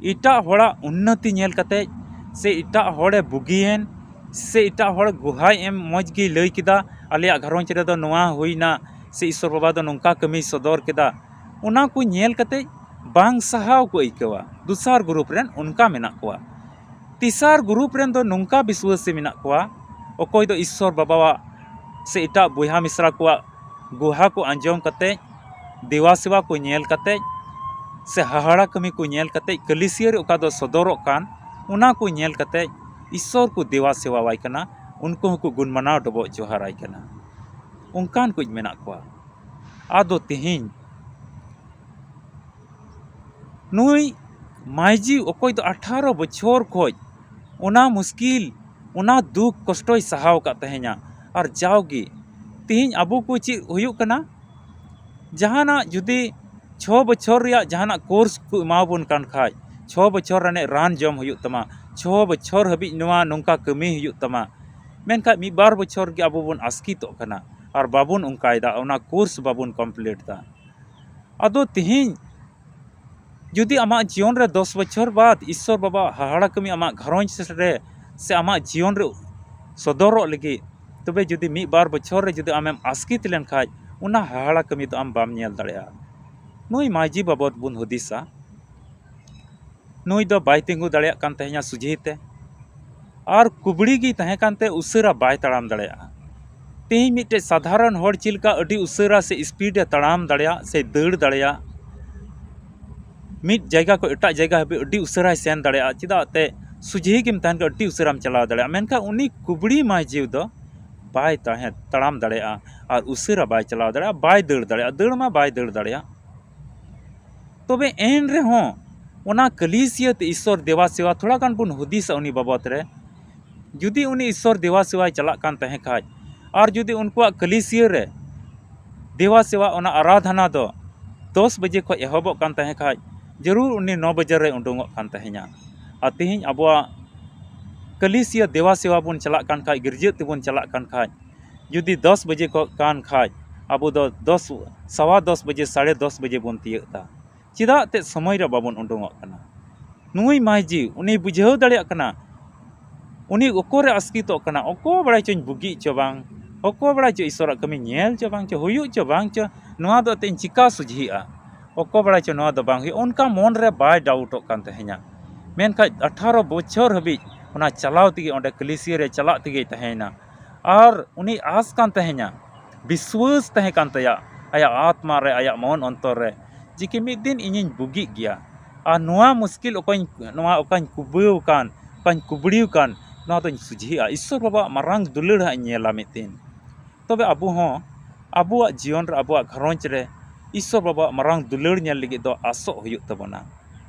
ᱮᱴᱟᱜ ᱦᱚᱲᱟᱜ ᱩᱱᱱᱚᱛᱤ ᱧᱮᱞ ᱠᱟᱛᱮ ᱥᱮ ᱮᱴᱟᱜ ᱦᱚᱲᱮ ᱵᱩᱜᱤᱭᱮᱱ ᱥᱮ ᱮᱴᱟᱜ ᱦᱚᱲ ᱜᱩᱦᱟᱭ ᱮᱢ ᱢᱚᱡᱽ ᱜᱮᱭ ᱞᱟᱹᱭ ᱠᱮᱫᱟ, ᱟᱞᱮᱭᱟᱜ ᱜᱷᱟᱨᱚᱸᱡᱽ ᱨᱮᱫᱚ ᱱᱚᱣᱟ ᱦᱩᱭᱱᱟ ᱥᱮ ᱤᱥᱥᱚᱨ ᱵᱟᱵᱟ ᱫᱚ ᱱᱚᱝᱠᱟ ᱠᱟᱹᱢᱤᱭ ᱥᱚᱫᱚᱨ ᱠᱮᱫᱟ, ᱚᱱᱟ ᱠᱚ ᱧᱮᱞ ᱠᱟᱛᱮ ᱵᱟᱝ ᱥᱟᱦᱟᱣ ᱠᱚ ᱟᱹᱭᱠᱟᱹᱣᱟ᱾ ᱫᱚᱥᱟᱨ ᱜᱨᱩᱯ ᱨᱮᱱ ᱚᱱᱠᱟ ᱢᱮᱱᱟᱜ ᱠᱚᱣᱟ᱾ ᱛᱮᱥᱟᱨ ᱜᱨᱩᱯ ᱨᱮᱱ ᱫᱚ ᱱᱚᱝᱠᱟ ᱵᱤᱥᱣᱟᱹᱥᱤ ᱢᱮᱱᱟᱜ ᱠᱚᱣᱟ, ᱚᱠᱚᱭ ᱫᱚ ᱤᱥᱥᱚᱨ ᱵᱟᱵᱟᱣᱟᱜ ᱥᱮ ᱮᱴᱟᱜ ᱵᱚᱭᱦᱟ ᱢᱤᱥᱨᱟ ᱠᱚᱣᱟᱜ ᱜᱩᱦᱟ ᱠᱚ ᱟᱸᱡᱚᱢ ᱠᱟᱛᱮ, ᱫᱮᱣᱟ ᱥᱮᱣᱟ ᱠᱚ ᱧᱮᱞ ᱠᱟᱛᱮ ᱥᱮ ᱦᱟᱦᱟᱲᱟ ᱠᱟᱹᱢᱤ ᱠᱚ ᱧᱮᱞ ᱠᱟᱛᱮ, ᱠᱟᱹᱞᱤᱥᱤᱭᱟᱹ ᱨᱮ ᱚᱠᱟ ᱫᱚ ᱥᱚᱫᱚᱨᱚᱜ ᱠᱟᱱ, ᱚᱱᱟ ᱠᱚ ᱧᱮᱞ ᱠᱟᱛᱮ ᱤᱥᱥᱚᱨ ᱠᱚ ᱫᱮᱣᱟ ᱥᱮᱣᱟᱣᱟᱭ ᱠᱟᱱᱟ, ᱩᱱᱠᱩ ᱦᱚᱸᱠᱚ ᱜᱩᱱ ᱢᱟᱱᱟᱣ ᱰᱚᱵᱚᱜ ᱡᱚᱦᱟᱨᱟᱭ ᱠᱟᱱᱟ᱾ ᱚᱱᱠᱟᱱ ᱠᱚ ᱢᱮᱱᱟᱜ ᱠᱚᱣᱟ᱾ ᱟᱫᱚ ᱛᱮᱦᱮᱧ ᱱᱩᱭ ᱢᱟᱹᱭᱡᱤ ᱚᱠᱚᱭ ᱫᱚ ᱟᱴᱷᱟᱨᱚ ᱵᱚᱪᱷᱚᱨ ᱠᱷᱚᱡ ᱚᱱᱟ ᱢᱩᱥᱠᱤᱞ, ᱚᱱᱟ ᱫᱩᱠ ᱠᱚᱥᱴᱚᱭ ᱥᱟᱦᱟᱣ ᱟᱠᱟᱫ ᱛᱟᱦᱮᱸᱧᱟ᱾ ᱟᱨ ᱡᱟᱣᱜᱮ ᱛᱮᱦᱮᱧ ᱟᱵᱚ ᱠᱚ ᱪᱮᱫ ᱦᱩᱭᱩᱜ ᱠᱟᱱᱟ, ᱡᱟᱦᱟᱱᱟᱜ ᱡᱩᱫᱤ ᱪᱷᱚ ᱵᱚᱪᱷᱚᱨ ᱨᱮᱭᱟᱜ ᱡᱟᱦᱟᱱᱟᱜ ᱠᱳᱨᱥ ᱠᱚ ᱮᱢᱟᱵᱚᱱ ᱠᱟᱱ ᱠᱷᱟᱡ, ᱪᱷᱚ ᱵᱚᱪᱷᱚᱨ ᱨᱮᱱᱟᱜ ᱨᱟᱱ ᱡᱚᱢ ᱦᱩᱭᱩᱜ ᱛᱟᱢᱟ, ᱪᱷᱚ ᱵᱚᱪᱷᱚᱨ ᱦᱟᱹᱵᱤᱡ ᱱᱚᱣᱟ ᱱᱚᱝᱠᱟ ᱠᱟᱹᱢᱤ ᱦᱩᱭᱩᱜ ᱛᱟᱢᱟ, ᱢᱮᱱᱠᱷᱟᱱ ᱢᱤᱫ ᱵᱟᱨ ᱵᱚᱪᱷᱚᱨ ᱜᱮ ᱟᱵᱚ ᱵᱚᱱ ᱟᱥᱠᱤᱛᱚᱜ ᱠᱟᱱᱟ ᱟᱨ ᱵᱟᱵᱚᱱ ᱚᱱᱠᱟᱭᱮᱫᱟ, ᱚᱱᱟ ᱠᱳᱨᱥ ᱵᱟᱵᱚᱱ ᱠᱚᱢᱯᱞᱤᱴ ᱮᱫᱟ᱾ ᱟᱫᱚ ᱛᱮᱦᱮᱧ ᱡᱩᱫᱤ ᱟᱢᱟᱜ ᱡᱤᱭᱚᱱ ᱨᱮ ᱫᱚᱥ ᱵᱚᱪᱷᱚᱨ ᱵᱟᱫ ᱤᱥᱥᱚᱨ ᱵᱟᱵᱟᱣᱟᱜ ᱦᱟᱦᱟᱲᱟ ᱠᱟᱹᱢᱤ ᱟᱢᱟᱜ ᱜᱷᱟᱨᱚᱸᱡᱽ ᱨᱮ ᱥᱮ ᱟᱢᱟᱜ ᱡᱤᱭᱚᱱ ᱨᱮ ᱥᱚᱫᱚᱨᱚᱜ ᱞᱟᱹᱜᱤᱫ, ᱛᱚᱵᱮ ᱡᱩᱫᱤ ᱢᱤᱫ ᱵᱟᱨ ᱵᱚᱪᱷᱚᱨ ᱨᱮ ᱡᱩᱫᱤ ᱟᱢᱮᱢ ᱟᱥᱠᱤᱛ ᱞᱮᱱᱠᱷᱟᱡ, ᱚᱱᱟ ᱦᱟᱦᱟᱲᱟ ᱠᱟᱹᱢᱤ ᱫᱚ ᱟᱢ ᱵᱟᱢ ᱧᱮᱞ ᱫᱟᱲᱮᱭᱟᱜᱼᱟ᱾ ᱱᱩᱭ ᱢᱟᱹᱡᱷᱤ ᱵᱟᱵᱚᱫ ᱵᱚᱱ ᱦᱩᱫᱤᱥᱟ, ᱱᱩᱭ ᱫᱚ ᱵᱟᱭ ᱛᱤᱸᱜᱩ ᱫᱟᱲᱮᱭᱟᱜ ᱠᱟᱱ ᱛᱟᱦᱮᱸᱱᱟ ᱥᱚᱡᱷᱮ ᱛᱮ, ᱟᱨ ᱠᱩᱵᱲᱤ ᱜᱮ ᱛᱟᱦᱮᱸ ᱠᱟᱱᱛᱮ ᱩᱥᱟᱹᱨᱟ ᱵᱟᱭ ᱛᱟᱲᱟᱢ ᱫᱟᱲᱮᱭᱟᱜᱼᱟ᱾ ᱛᱮᱦᱮᱧ ᱢᱤᱫᱴᱮᱡ ᱥᱟᱫᱷᱟᱨᱚᱱ ᱦᱚᱲ ᱪᱮᱫ ᱞᱮᱠᱟ ᱟᱹᱰᱤ ᱩᱥᱟᱹᱨᱟ ᱥᱮ ᱥᱯᱤᱰ ᱮ ᱛᱟᱲᱟᱢ ᱫᱟᱲᱮᱭᱟᱜ ᱥᱮ ᱫᱟᱹᱲ ᱫᱟᱲᱮᱭᱟᱜ, ᱢᱤᱫ ᱡᱟᱭᱜᱟ ᱠᱷᱚᱱ ᱮᱴᱟᱜ ᱡᱟᱭᱜᱟ ᱦᱟᱹᱵᱤᱡ ᱟᱹᱰᱤ ᱩᱥᱟᱹᱨᱟᱭ ᱥᱮᱱ ᱫᱟᱲᱮᱭᱟᱜᱼᱟ, ᱪᱮᱫᱟᱜ ᱛᱮ ᱥᱚᱡᱷᱮ ᱜᱮᱢ ᱛᱟᱦᱮᱱ ᱠᱷᱟᱱ ᱟᱹᱰᱤ ᱩᱥᱟᱹᱨᱟᱢ ᱪᱟᱞᱟᱣ ᱫᱟᱲᱮᱭᱟᱜᱼᱟ᱾ ᱢᱮᱱᱠᱷᱟᱱ ᱩᱱᱤ ᱠᱩᱵᱲᱤ ᱢᱟᱹᱡᱷᱤ ᱫᱚ ᱵᱟᱭ ᱛᱟᱦᱮᱸ ᱛᱟᱲᱟᱢ ᱫᱟᱲᱮᱭᱟᱜᱼᱟ ᱟᱨ ᱩᱥᱟᱹᱨᱟ ᱵᱟᱭ ᱪᱟᱞᱟᱣ ᱫᱟᱲᱮᱭᱟᱜᱼᱟ, ᱵᱟᱭ ᱫᱟᱹᱲ ᱫᱟᱲᱮᱭᱟᱜᱼᱟ, ᱫᱟᱹᱲ ᱢᱟ ᱵᱟᱭ ᱫᱟᱹᱲ ᱫᱟᱲᱮᱭᱟᱜ᱾ ᱛᱚᱵᱮ ᱮᱱ ᱨᱮᱦᱚᱸ ᱚᱱᱟ ᱠᱟᱹᱞᱤᱥᱤᱭᱟᱹ ᱛᱮ ᱤᱥᱥᱚᱨ ᱫᱮᱵᱟ ᱥᱮᱵᱟ ᱛᱷᱚᱲᱟ ᱜᱟᱱ ᱵᱚᱱ ᱦᱩᱫᱤᱥᱟ ᱩᱱᱤ ᱵᱟᱵᱚᱫ ᱨᱮ᱾ ᱡᱩᱫᱤ ᱩᱱᱤ ᱤᱥᱥᱚᱨ ᱫᱮᱵᱟ ᱥᱮᱵᱟᱭ ᱪᱟᱞᱟᱜ ᱠᱟᱱ ᱛᱟᱦᱮᱸ ᱠᱷᱟᱡ, ᱟᱨ ᱡᱩᱫᱤ ᱩᱱᱠᱩᱣᱟᱜ ᱠᱟᱹᱞᱤᱥᱤᱭᱟᱹ ᱨᱮ ᱫᱮᱵᱟ ᱥᱮᱵᱟ, ᱚᱱᱟ ᱟᱨᱟᱫᱷᱟᱱᱟ ᱫᱚ ᱫᱚᱥ ᱵᱟᱡᱮ ᱠᱷᱚᱱ ᱮᱦᱚᱵᱚᱜ ᱠᱟᱱ ᱛᱟᱦᱮᱸ ᱠᱷᱟᱡ, ᱡᱟᱹᱨᱩᱲ ᱩᱱᱤ ᱱᱚ ᱵᱟᱡᱮ ᱨᱮᱭ ᱩᱰᱩᱝᱚᱜ ᱠᱟᱱ ᱛᱟᱦᱮᱸᱧᱟ᱾ ᱟᱨ ᱛᱮᱦᱮᱧ ᱟᱵᱚᱣᱟᱜ ᱠᱟᱹᱞᱤᱥᱤᱭᱟᱹ ᱫᱮᱵᱟ ᱥᱮᱵᱟ ᱵᱚᱱ ᱪᱟᱞᱟᱜ ᱠᱟᱱ ᱠᱷᱟᱡ, ᱜᱤᱨᱡᱟᱹ ᱛᱮᱵᱚᱱ ᱪᱟᱞᱟᱜ ᱠᱟᱱ ᱠᱷᱟᱡ, ᱡᱩᱫᱤ ᱫᱚᱥ ᱵᱟᱡᱮ ᱠᱚ ᱠᱟᱱ ᱠᱷᱟᱡ, ᱟᱵᱚ ᱫᱚ ᱫᱚᱥ, ᱥᱟᱣᱟ ᱫᱚᱥ ᱵᱟᱡᱮ, ᱥᱟᱲᱮ ᱫᱚᱥ ᱵᱟᱡᱮ ᱵᱚᱱ ᱛᱤᱭᱟᱹᱜ ᱮᱫᱟ᱾ ᱪᱮᱫᱟᱜ ᱛᱮ ᱥᱚᱢᱚᱭ ᱨᱮ ᱵᱟᱵᱚᱱ ᱩᱰᱩᱝᱚᱜ ᱠᱟᱱᱟ? ᱱᱩᱭ ᱢᱟᱹᱡᱷᱤ, ᱩᱱᱤ ᱵᱩᱡᱷᱟᱹᱣ ᱫᱟᱲᱮᱭᱟᱜ ᱠᱟᱱᱟ, ᱩᱱᱤ ᱚᱠᱚᱨᱮ ᱟᱥᱠᱤᱛᱚᱜ ᱠᱟᱱᱟ, ᱚᱠᱚᱭ ᱵᱟᱲᱟᱭ ᱪᱚᱧ ᱵᱩᱜᱤᱜ ᱪᱚ ᱵᱟᱝ, ᱚᱠᱚᱭ ᱵᱟᱲᱟᱭ ᱪᱚ ᱤᱥᱚᱨᱟᱜ ᱠᱟᱹᱢᱤ ᱧᱮᱞ ᱪᱚ ᱵᱟᱝ ᱪᱚ, ᱦᱩᱭᱩᱜ ᱪᱚ ᱵᱟᱝ ᱪᱚ, ᱱᱚᱣᱟ ᱫᱚ ᱮᱱᱛᱮᱫ ᱤᱧ ᱪᱤᱠᱟ ᱥᱚᱡᱷᱮᱜᱼᱟ, ᱚᱠᱚᱭ ᱵᱟᱲᱟᱭ ᱪᱚ ᱱᱚᱣᱟ ᱫᱚ ᱵᱟᱝ ᱦᱩᱭᱩᱜᱼᱟ, ᱚᱱᱠᱟ ᱢᱚᱱ ᱨᱮ ᱵᱟᱭ ᱰᱟᱣᱩᱴᱚᱜ ᱠᱟᱱ ᱛᱟᱦᱮᱸᱧᱟ᱾ ᱢᱮᱱᱠᱷᱟᱡ ᱟᱴᱷᱟᱨᱚ ᱵᱚᱪᱷᱚᱨ ᱦᱟᱹᱵᱤᱡ ᱚᱱᱟ ᱪᱟᱞᱟᱣ ᱛᱮᱜᱮ, ᱚᱸᱰᱮ ᱠᱟᱹᱞᱤᱥᱤᱭᱟᱹ ᱨᱮ ᱪᱟᱞᱟᱜ ᱛᱮᱜᱮᱭ ᱛᱟᱦᱮᱸᱭᱮᱱᱟ᱾ ᱟᱨ ᱩᱱᱤ ᱟᱸᱥ ᱠᱟᱱ ᱛᱟᱦᱮᱸᱧᱟ, ᱵᱤᱥᱣᱟᱹᱥ ᱛᱟᱦᱮᱸ ᱠᱟᱱ ᱛᱟᱭᱟ ᱟᱭᱟᱜ ᱟᱛᱢᱟ ᱨᱮ, ᱟᱭᱟᱜ ᱢᱚᱱ ᱚᱱᱛᱚᱨ ᱨᱮ, ᱡᱮ ᱠᱤ ᱢᱤᱫ ᱫᱤᱱ ᱤᱧᱤᱧ ᱵᱩᱜᱤᱜ ᱜᱮᱭᱟ᱾ ᱟᱨ ᱱᱚᱣᱟ ᱢᱩᱥᱠᱤᱞ ᱚᱠᱟᱧ, ᱱᱚᱣᱟ ᱚᱠᱟᱧ ᱠᱩᱵᱟᱹᱣ ᱟᱠᱟᱱ, ᱚᱠᱟᱧ ᱠᱩᱵᱲᱤᱣ ᱟᱠᱟᱱ, ᱱᱚᱣᱟ ᱫᱚᱧ ᱥᱚᱡᱷᱮᱜᱼᱟ᱾ ᱤᱥᱥᱚᱨ ᱵᱟᱵᱟᱣᱟᱜ ᱢᱟᱨᱟᱝ ᱫᱩᱞᱟᱹᱲ ᱦᱟᱸᱜ ᱤᱧ ᱧᱮᱞᱟ ᱢᱤᱫ ᱫᱤᱱ᱾ ᱛᱚᱵᱮ ᱟᱵᱚ ᱦᱚᱸ ᱟᱵᱚᱣᱟᱜ ᱡᱤᱭᱚᱱ ᱨᱮ, ᱟᱵᱚᱣᱟᱜ ᱜᱷᱟᱨᱚᱸᱡᱽ ᱨᱮ ᱤᱥᱥᱚᱨ ᱵᱟᱵᱟᱣᱟᱜ ᱢᱟᱨᱟᱝ ᱫᱩᱞᱟᱹᱲ ᱧᱮᱞ ᱞᱟᱹᱜᱤᱫ ᱫᱚ ᱟᱥᱚᱜ ᱦᱩᱭᱩᱜ ᱛᱟᱵᱚᱱᱟ᱾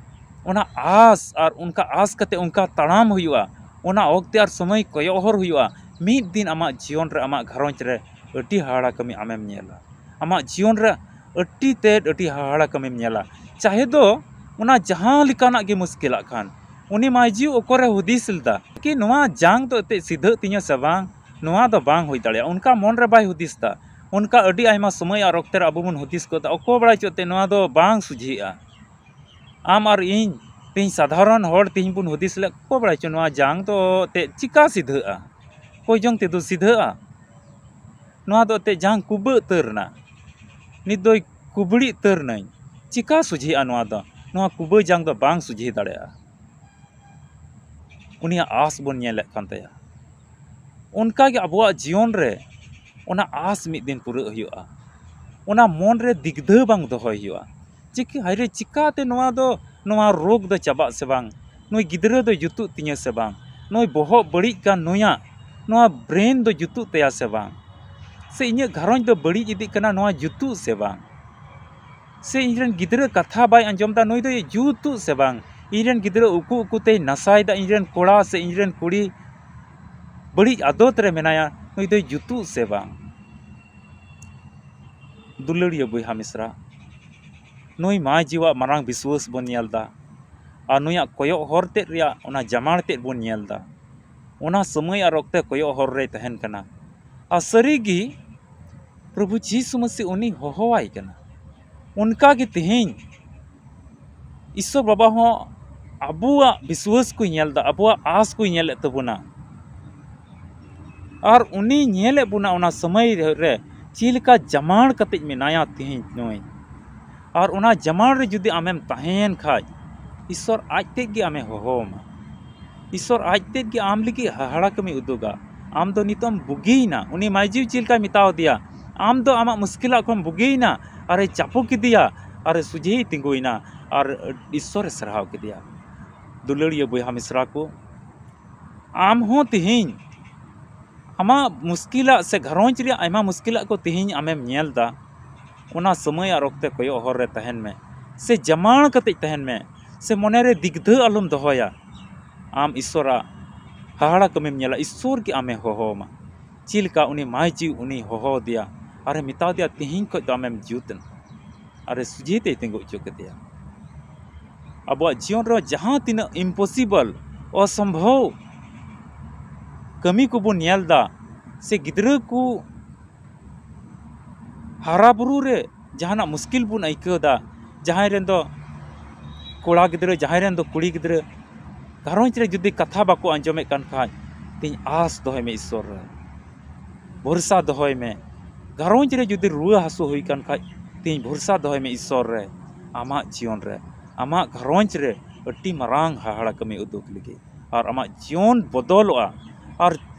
ᱚᱱᱟ ᱟᱸᱥ ᱟᱨ ᱚᱱᱠᱟ ᱟᱸᱥ ᱠᱟᱛᱮ ᱚᱱᱠᱟ ᱛᱟᱲᱟᱢ ᱦᱩᱭᱩᱜᱼᱟ, ᱚᱱᱟ ᱚᱠᱛᱮ ᱟᱨ ᱥᱚᱢᱚᱭ ᱠᱚᱭᱚᱜ ᱦᱚᱨ ᱦᱩᱭᱩᱜᱼᱟ᱾ ᱢᱤᱫ ᱫᱤᱱ ᱟᱢᱟᱜ ᱡᱤᱭᱚᱱ ᱨᱮ, ᱟᱢᱟᱜ ᱜᱷᱟᱨᱚᱸᱡᱽ ᱨᱮ ᱟᱹᱰᱤ ᱦᱟᱦᱟᱲᱟ ᱠᱟᱹᱢᱤ ᱟᱢᱮᱢ ᱧᱮᱞᱟ᱾ ᱟᱢᱟᱜ ᱡᱤᱭᱚᱱ ᱨᱮ ᱟᱹᱰᱤ ᱛᱮᱫ ᱟᱹᱰᱤ ᱦᱟᱦᱟᱲᱟ ᱠᱟᱹᱢᱤᱢ ᱧᱮᱞᱟ᱾ ᱪᱟᱦᱮ ᱫᱚ ᱚᱱᱟ ᱡᱟᱦᱟᱸ ᱞᱮᱠᱟᱱᱟᱜ ᱜᱮ ᱢᱩᱥᱠᱤᱞᱟᱜ ᱠᱷᱟᱱ, ᱩᱱᱤ ᱢᱟᱹᱭᱡᱩ ᱚᱠᱚᱨᱮ ᱦᱩᱫᱤᱥ ᱞᱮᱫᱟ ᱠᱤ ᱱᱚᱣᱟ ᱡᱟᱝ ᱫᱚ ᱮᱱᱛᱮᱫ ᱥᱤᱫᱷᱟᱹᱜ ᱛᱤᱧᱟᱹ ᱥᱮ ᱵᱟᱝ? ᱱᱚᱣᱟ ᱫᱚ ᱵᱟᱝ ᱦᱩᱭ ᱫᱟᱲᱮᱭᱟᱜᱼᱟ᱾ ᱚᱱᱠᱟ ᱢᱚᱱ ᱨᱮ ᱵᱟᱭ ᱦᱩᱫᱤᱥ ᱮᱫᱟ᱾ ᱚᱱᱠᱟ ᱟᱹᱰᱤ ᱟᱭᱢᱟ ᱥᱚᱢᱚᱭ ᱟᱨ ᱚᱠᱛᱮ ᱨᱮ ᱟᱵᱚ ᱵᱚᱱ ᱦᱩᱫᱤᱥ ᱜᱚᱫᱟ, ᱚᱠᱚᱭ ᱵᱟᱲᱟᱭ ᱪᱚ ᱮᱱᱛᱮᱫ ᱱᱚᱣᱟ ᱫᱚ ᱵᱟᱝ ᱥᱚᱡᱷᱮᱜᱼᱟ᱾ ᱟᱢ ᱟᱨ ᱤᱧ ᱛᱮᱦᱮᱧ ᱥᱟᱫᱷᱟᱨᱚᱱ ᱦᱚᱲ ᱛᱮᱦᱮᱧ ᱵᱚᱱ ᱦᱩᱫᱤᱥ ᱞᱮᱫ, ᱚᱠᱚᱭ ᱵᱟᱲᱟᱭ ᱪᱚ ᱱᱚᱣᱟ ᱡᱟᱝ ᱫᱚ ᱮᱱᱛᱮᱫ ᱪᱤᱠᱟ ᱥᱤᱫᱷᱟᱹᱜᱼᱟ? ᱚᱠᱚᱭ ᱪᱚᱝ ᱛᱮᱫᱚ ᱥᱤᱫᱷᱟᱹᱜᱼᱟ᱾ ᱱᱚᱣᱟ ᱫᱚ ᱮᱱᱛᱮᱫ ᱡᱟᱝ ᱠᱩᱵᱟᱹ ᱩᱛᱟᱹᱨ ᱮᱱᱟ᱾ ᱱᱤᱛ ᱫᱚᱭ ᱠᱩᱵᱲᱤ ᱩᱛᱟᱹᱨ ᱮᱱᱟᱹᱧ᱾ ᱪᱤᱠᱟ ᱥᱚᱡᱷᱮᱜᱼᱟ ᱱᱚᱣᱟ ᱫᱚ? ᱱᱚᱣᱟ ᱠᱩᱵᱟᱹ ᱡᱟᱝ ᱫᱚ ᱵᱟᱝ ᱥᱚᱡᱷᱮ ᱫᱟᱲᱮᱭᱟᱜᱼᱟ᱾ ᱩᱱᱤᱭᱟᱜ ᱟᱸᱥ ᱵᱚᱱ ᱧᱮᱞᱮᱫ ᱠᱟᱱ ᱛᱟᱭᱟ᱾ ᱚᱱᱠᱟᱜᱮ ᱟᱵᱚᱣᱟᱜ ᱡᱤᱭᱚᱱ ᱨᱮ ᱚᱱᱟ ᱟᱸᱥ ᱢᱤᱫ ᱫᱤᱱ ᱯᱩᱨᱟᱹᱜ ᱦᱩᱭᱩᱜᱼᱟ᱾ ᱚᱱᱟ ᱢᱚᱱ ᱨᱮ ᱫᱤᱜᱽᱫᱷᱟᱹ ᱵᱟᱝ ᱫᱚᱦᱚᱭ ᱦᱩᱭᱩᱜᱼᱟ᱾ ᱪᱤᱠᱟᱹ, ᱦᱟᱭᱨᱮ, ᱪᱤᱠᱟᱛᱮ ᱱᱚᱣᱟ ᱫᱚ, ᱱᱚᱣᱟ ᱨᱳᱜᱽ ᱫᱚ ᱪᱟᱵᱟᱜ ᱥᱮ ᱵᱟᱝ? ᱱᱩᱭ ᱜᱤᱫᱽᱨᱟᱹ ᱫᱚ ᱡᱩᱛᱩᱜ ᱛᱤᱧᱟᱹ ᱥᱮ ᱵᱟᱝ? ᱱᱩᱭ ᱵᱚᱦᱚᱜ ᱵᱟᱹᱲᱤᱡ ᱠᱟᱱ ᱱᱩᱭᱟᱜ, ᱱᱚᱣᱟ ᱵᱨᱮᱱ ᱫᱚ ᱡᱩᱛᱩᱜ ᱛᱟᱭᱟ ᱥᱮ ᱵᱟᱝ? ᱥᱮ ᱤᱧᱟᱹᱜ ᱜᱷᱟᱨᱚᱸᱡᱽ ᱫᱚ ᱵᱟᱹᱲᱤᱡ ᱤᱫᱤᱜ ᱠᱟᱱᱟ, ᱱᱚᱣᱟ ᱡᱩᱛᱩᱜ ᱥᱮ ᱵᱟᱝ? ᱥᱮ ᱤᱧᱨᱮᱱ ᱜᱤᱫᱽᱨᱟᱹ ᱠᱟᱛᱷᱟ ᱵᱟᱭ ᱟᱸᱡᱚᱢ ᱮᱫᱟ, ᱱᱩᱭ ᱫᱚᱭ ᱡᱩᱛᱩᱜ ᱥᱮ ᱵᱟᱝ? ᱤᱧᱨᱮᱱ ᱜᱤᱫᱽᱨᱟᱹ ᱩᱠᱩ ᱩᱠᱩ ᱛᱮᱭ ᱱᱟᱥᱟᱭᱮᱫᱟ, ᱤᱧᱨᱮᱱ ᱠᱚᱲᱟ ᱥᱮ ᱤᱧᱨᱮᱱ ᱠᱩᱲᱤ ᱵᱟᱹᱲᱤᱡ ᱟᱫᱚᱛ ᱨᱮ ᱢᱮᱱᱟᱭᱟ, ᱱᱩᱭ ᱫᱚᱭ ᱡᱩᱛᱩᱜ ᱥᱮ ᱵᱟᱝ? ᱫᱩᱞᱟᱹᱲᱤᱭᱟᱹ ᱵᱚᱭᱦᱟ ᱢᱤᱥᱨᱟ, ᱱᱩᱭ ᱢᱟᱹᱭᱡᱤᱣᱟᱜ ᱢᱟᱨᱟᱝ ᱵᱤᱥᱣᱟᱹᱥ ᱵᱚᱱ ᱧᱮᱞ ᱮᱫᱟ ᱟᱨ ᱱᱩᱭᱟᱜ ᱠᱚᱭᱚᱜ ᱦᱚᱨ ᱛᱮᱫ ᱨᱮᱭᱟᱜ ᱚᱱᱟ ᱡᱟᱢᱟᱲ ᱛᱮᱫ ᱵᱚᱱ ᱧᱮᱞ ᱮᱫᱟ᱾ ᱚᱱᱟ ᱥᱚᱢᱚᱭ ᱟᱨ ᱚᱠᱛᱮ ᱠᱚᱭᱚᱜ ᱦᱚᱨ ᱨᱮᱭ ᱛᱟᱦᱮᱱ ᱠᱟᱱᱟ᱾ ᱟᱨ ᱥᱟᱹᱨᱤᱜᱮ ᱯᱨᱚᱵᱷᱩ ᱡᱤᱥᱩ ᱢᱟᱹᱥᱤ ᱩᱱᱤ ᱦᱚᱦᱚᱣᱟᱭ ᱠᱟᱱᱟ᱾ ᱚᱱᱠᱟᱜᱮ ᱛᱮᱦᱮᱧ ᱤᱥᱥᱚᱨ ᱵᱟᱵᱟ ᱦᱚᱸ ᱟᱵᱚᱣᱟᱜ ᱵᱤᱥᱣᱟᱹᱥ ᱠᱚᱭ ᱧᱮᱞ ᱮᱫᱟ, ᱟᱵᱚᱣᱟᱜ ᱟᱸᱥ ᱠᱚᱭ ᱧᱮᱞᱮᱫ ᱛᱟᱵᱚᱱᱟ᱾ ᱟᱨ ᱩᱱᱤ ᱧᱮᱞᱮᱫ ᱵᱚᱱᱟ ᱚᱱᱟ ᱥᱚᱢᱚᱭ ᱨᱮ ᱪᱮᱫ ᱞᱮᱠᱟ ᱡᱟᱢᱟᱲ ᱠᱟᱛᱮ ᱢᱮᱱᱟᱭᱟ ᱛᱮᱦᱮᱧ ᱱᱩᱭ᱾ ᱟᱨ ᱚᱱᱟ ᱡᱟᱢᱟᱲ ᱨᱮ ᱡᱩᱫᱤ ᱟᱢᱮᱢ ᱛᱟᱦᱮᱸᱭᱮᱱ ᱠᱷᱟᱡ, ᱤᱥᱥᱚᱨ ᱟᱡ ᱛᱮᱫ ᱜᱮ ᱟᱢᱮ ᱦᱚᱦᱚ ᱟᱢᱟ᱾ ᱤᱥᱥᱚᱨ ᱟᱡ ᱛᱮᱫ ᱜᱮ ᱟᱢ ᱞᱟᱹᱜᱤᱫ ᱦᱟᱦᱟᱲᱟ ᱠᱟᱹᱢᱤ ᱩᱫᱩᱜᱟ᱾ ᱟᱢ ᱫᱚ ᱱᱤᱛᱚᱜ ᱮᱢ ᱵᱩᱜᱤᱭᱮᱱᱟ᱾ ᱩᱱᱤ ᱢᱟᱹᱭᱡᱤ ᱪᱮᱫ ᱞᱮᱠᱟᱭ ᱢᱮᱛᱟᱣ ᱫᱮᱭᱟ, ᱟᱢ ᱫᱚ ᱟᱢᱟᱜ ᱢᱩᱥᱠᱤᱞᱟᱜ ᱠᱷᱚᱱ ᱵᱩᱜᱤᱭᱮᱱᱟ, ᱟᱨᱮ ᱪᱟᱯᱚ ᱠᱮᱫᱮᱭᱟ, ᱟᱨᱮ ᱥᱚᱡᱷᱮᱭ ᱛᱤᱸᱜᱩᱭᱮᱱᱟ, ᱟᱨ ᱤᱥᱥᱚᱨᱮ ᱥᱟᱨᱦᱟᱣ ᱠᱮᱫᱮᱭᱟ᱾ ᱫᱩᱞᱟᱹᱲᱤᱭᱟᱹ ᱵᱚᱭᱦᱟ ᱢᱤᱥᱨᱟ ᱠᱚ, ᱟᱢ ᱦᱚᱸ ᱛᱮᱦᱮᱧ ᱟᱢᱟᱜ ᱢᱩᱥᱠᱤᱞᱟᱜ ᱥᱮ ᱜᱷᱟᱨᱚᱸᱡᱽ ᱨᱮᱭᱟᱜ ᱟᱭᱢᱟ ᱢᱩᱥᱠᱤᱞᱟᱜ ᱠᱚ ᱛᱮᱦᱮᱧ ᱟᱢᱮᱢ ᱧᱮᱞ ᱮᱫᱟ, ᱚᱱᱟ ᱥᱚᱢᱚᱭ ᱟᱨ ᱚᱠᱛᱮ ᱠᱚᱭᱚᱜ ᱦᱚᱨ ᱨᱮ ᱛᱟᱦᱮᱱ ᱢᱮ, ᱥᱮ ᱡᱟᱢᱟᱲ ᱠᱟᱛᱮ ᱛᱟᱦᱮᱱ ᱢᱮ, ᱥᱮ ᱢᱚᱱᱮ ᱨᱮ ᱫᱤᱜᱽᱫᱷᱟᱹ ᱟᱞᱚᱢ ᱫᱚᱦᱚᱭᱟ᱾ ᱟᱢ ᱤᱥᱥᱚᱨᱟᱜ ᱦᱟᱦᱟᱲᱟ ᱠᱟᱹᱢᱤᱢ ᱧᱮᱞᱟ, ᱤᱥᱥᱚᱨ ᱜᱮ ᱟᱢᱮ ᱦᱚᱦᱚ ᱟᱢᱟ᱾ ᱪᱮᱫ ᱞᱮᱠᱟ ᱩᱱᱤ ᱢᱟᱹᱭᱡᱤ ᱩᱱᱤ ᱦᱚᱦᱚ ᱟᱫᱮᱭᱟ, ᱟᱨᱮ ᱢᱮᱛᱟ ᱫᱮᱭᱟ, "ᱛᱮᱦᱮᱧ ᱠᱷᱚᱱ ᱫᱚ ᱟᱢᱮᱢ ᱡᱩᱛ ᱮᱱᱟ", ᱟᱨᱮ ᱥᱚᱡᱷᱮ ᱛᱮᱭ ᱛᱤᱸᱜᱩ ᱦᱚᱪᱚ ᱠᱮᱫᱮᱭᱟ᱾ ᱟᱵᱚᱣᱟᱜ ᱡᱤᱭᱚᱱ ᱨᱮ ᱡᱟᱦᱟᱸ ᱛᱤᱱᱟᱹᱜ impossible, ᱚᱥᱚᱢᱵᱷᱚᱵ ᱠᱟᱹᱢᱤ ᱠᱚᱵᱚᱱ ᱧᱮᱞ ᱮᱫᱟ, ᱥᱮ ᱜᱤᱫᱽᱨᱟᱹ ᱠᱚ ᱦᱟᱨᱟ ᱵᱩᱨᱩ ᱨᱮ ᱡᱟᱦᱟᱱᱟᱜ ᱢᱩᱥᱠᱤᱞ ᱵᱚᱱ ᱟᱹᱭᱠᱟᱹᱣ ᱮᱫᱟ, ᱡᱟᱦᱟᱸᱭ ᱨᱮᱱ ᱫᱚ ᱠᱚᱲᱟ ᱜᱤᱫᱽᱨᱟᱹ, ᱡᱟᱦᱟᱸᱭ ᱨᱮᱱ ᱫᱚ ᱠᱩᱲᱤ ᱜᱤᱫᱽᱨᱟᱹ, ᱜᱷᱟᱨᱚᱸᱡᱽ ᱨᱮ ᱡᱩᱫᱤ ᱠᱟᱛᱷᱟ ᱵᱟᱠᱚ ᱟᱸᱡᱚᱢᱮᱫ ᱠᱟᱱ ᱠᱷᱟᱡ, ᱛᱤᱧ ᱟᱸᱥ ᱫᱚᱦᱚᱭ ᱢᱮ ᱤᱥᱥᱚᱨ ᱨᱮ, ᱵᱷᱚᱨᱥᱟ ᱫᱚᱦᱚᱭ ᱢᱮ᱾ ᱜᱷᱟᱨᱚᱸᱡᱽ ᱨᱮ ᱡᱩᱫᱤ ᱨᱩᱣᱟᱹ ᱦᱟᱹᱥᱩ ᱦᱩᱭ ᱠᱟᱱ ᱠᱷᱟᱡ, ᱛᱤᱧ ᱵᱷᱚᱨᱥᱟ ᱫᱚᱦᱚᱭ ᱢᱮ ᱤᱥᱥᱚᱨ ᱨᱮ, ᱟᱢᱟᱜ ᱡᱤᱭᱚᱱ ᱨᱮ, ᱟᱢᱟᱜ ᱜᱷᱟᱨᱚᱸᱡᱽ ᱨᱮ ᱟᱹᱰᱤ ᱢᱟᱨᱟᱝ ᱦᱟᱦᱟᱲᱟ ᱠᱟᱹᱢᱤ ᱩᱫᱩᱜ ᱞᱟᱹᱜᱤᱫ, ᱟᱨ ᱟᱢᱟᱜ ᱡᱤᱭᱚᱱ ᱵᱚᱫᱚᱞᱚᱜᱼᱟ᱾ ᱟᱨ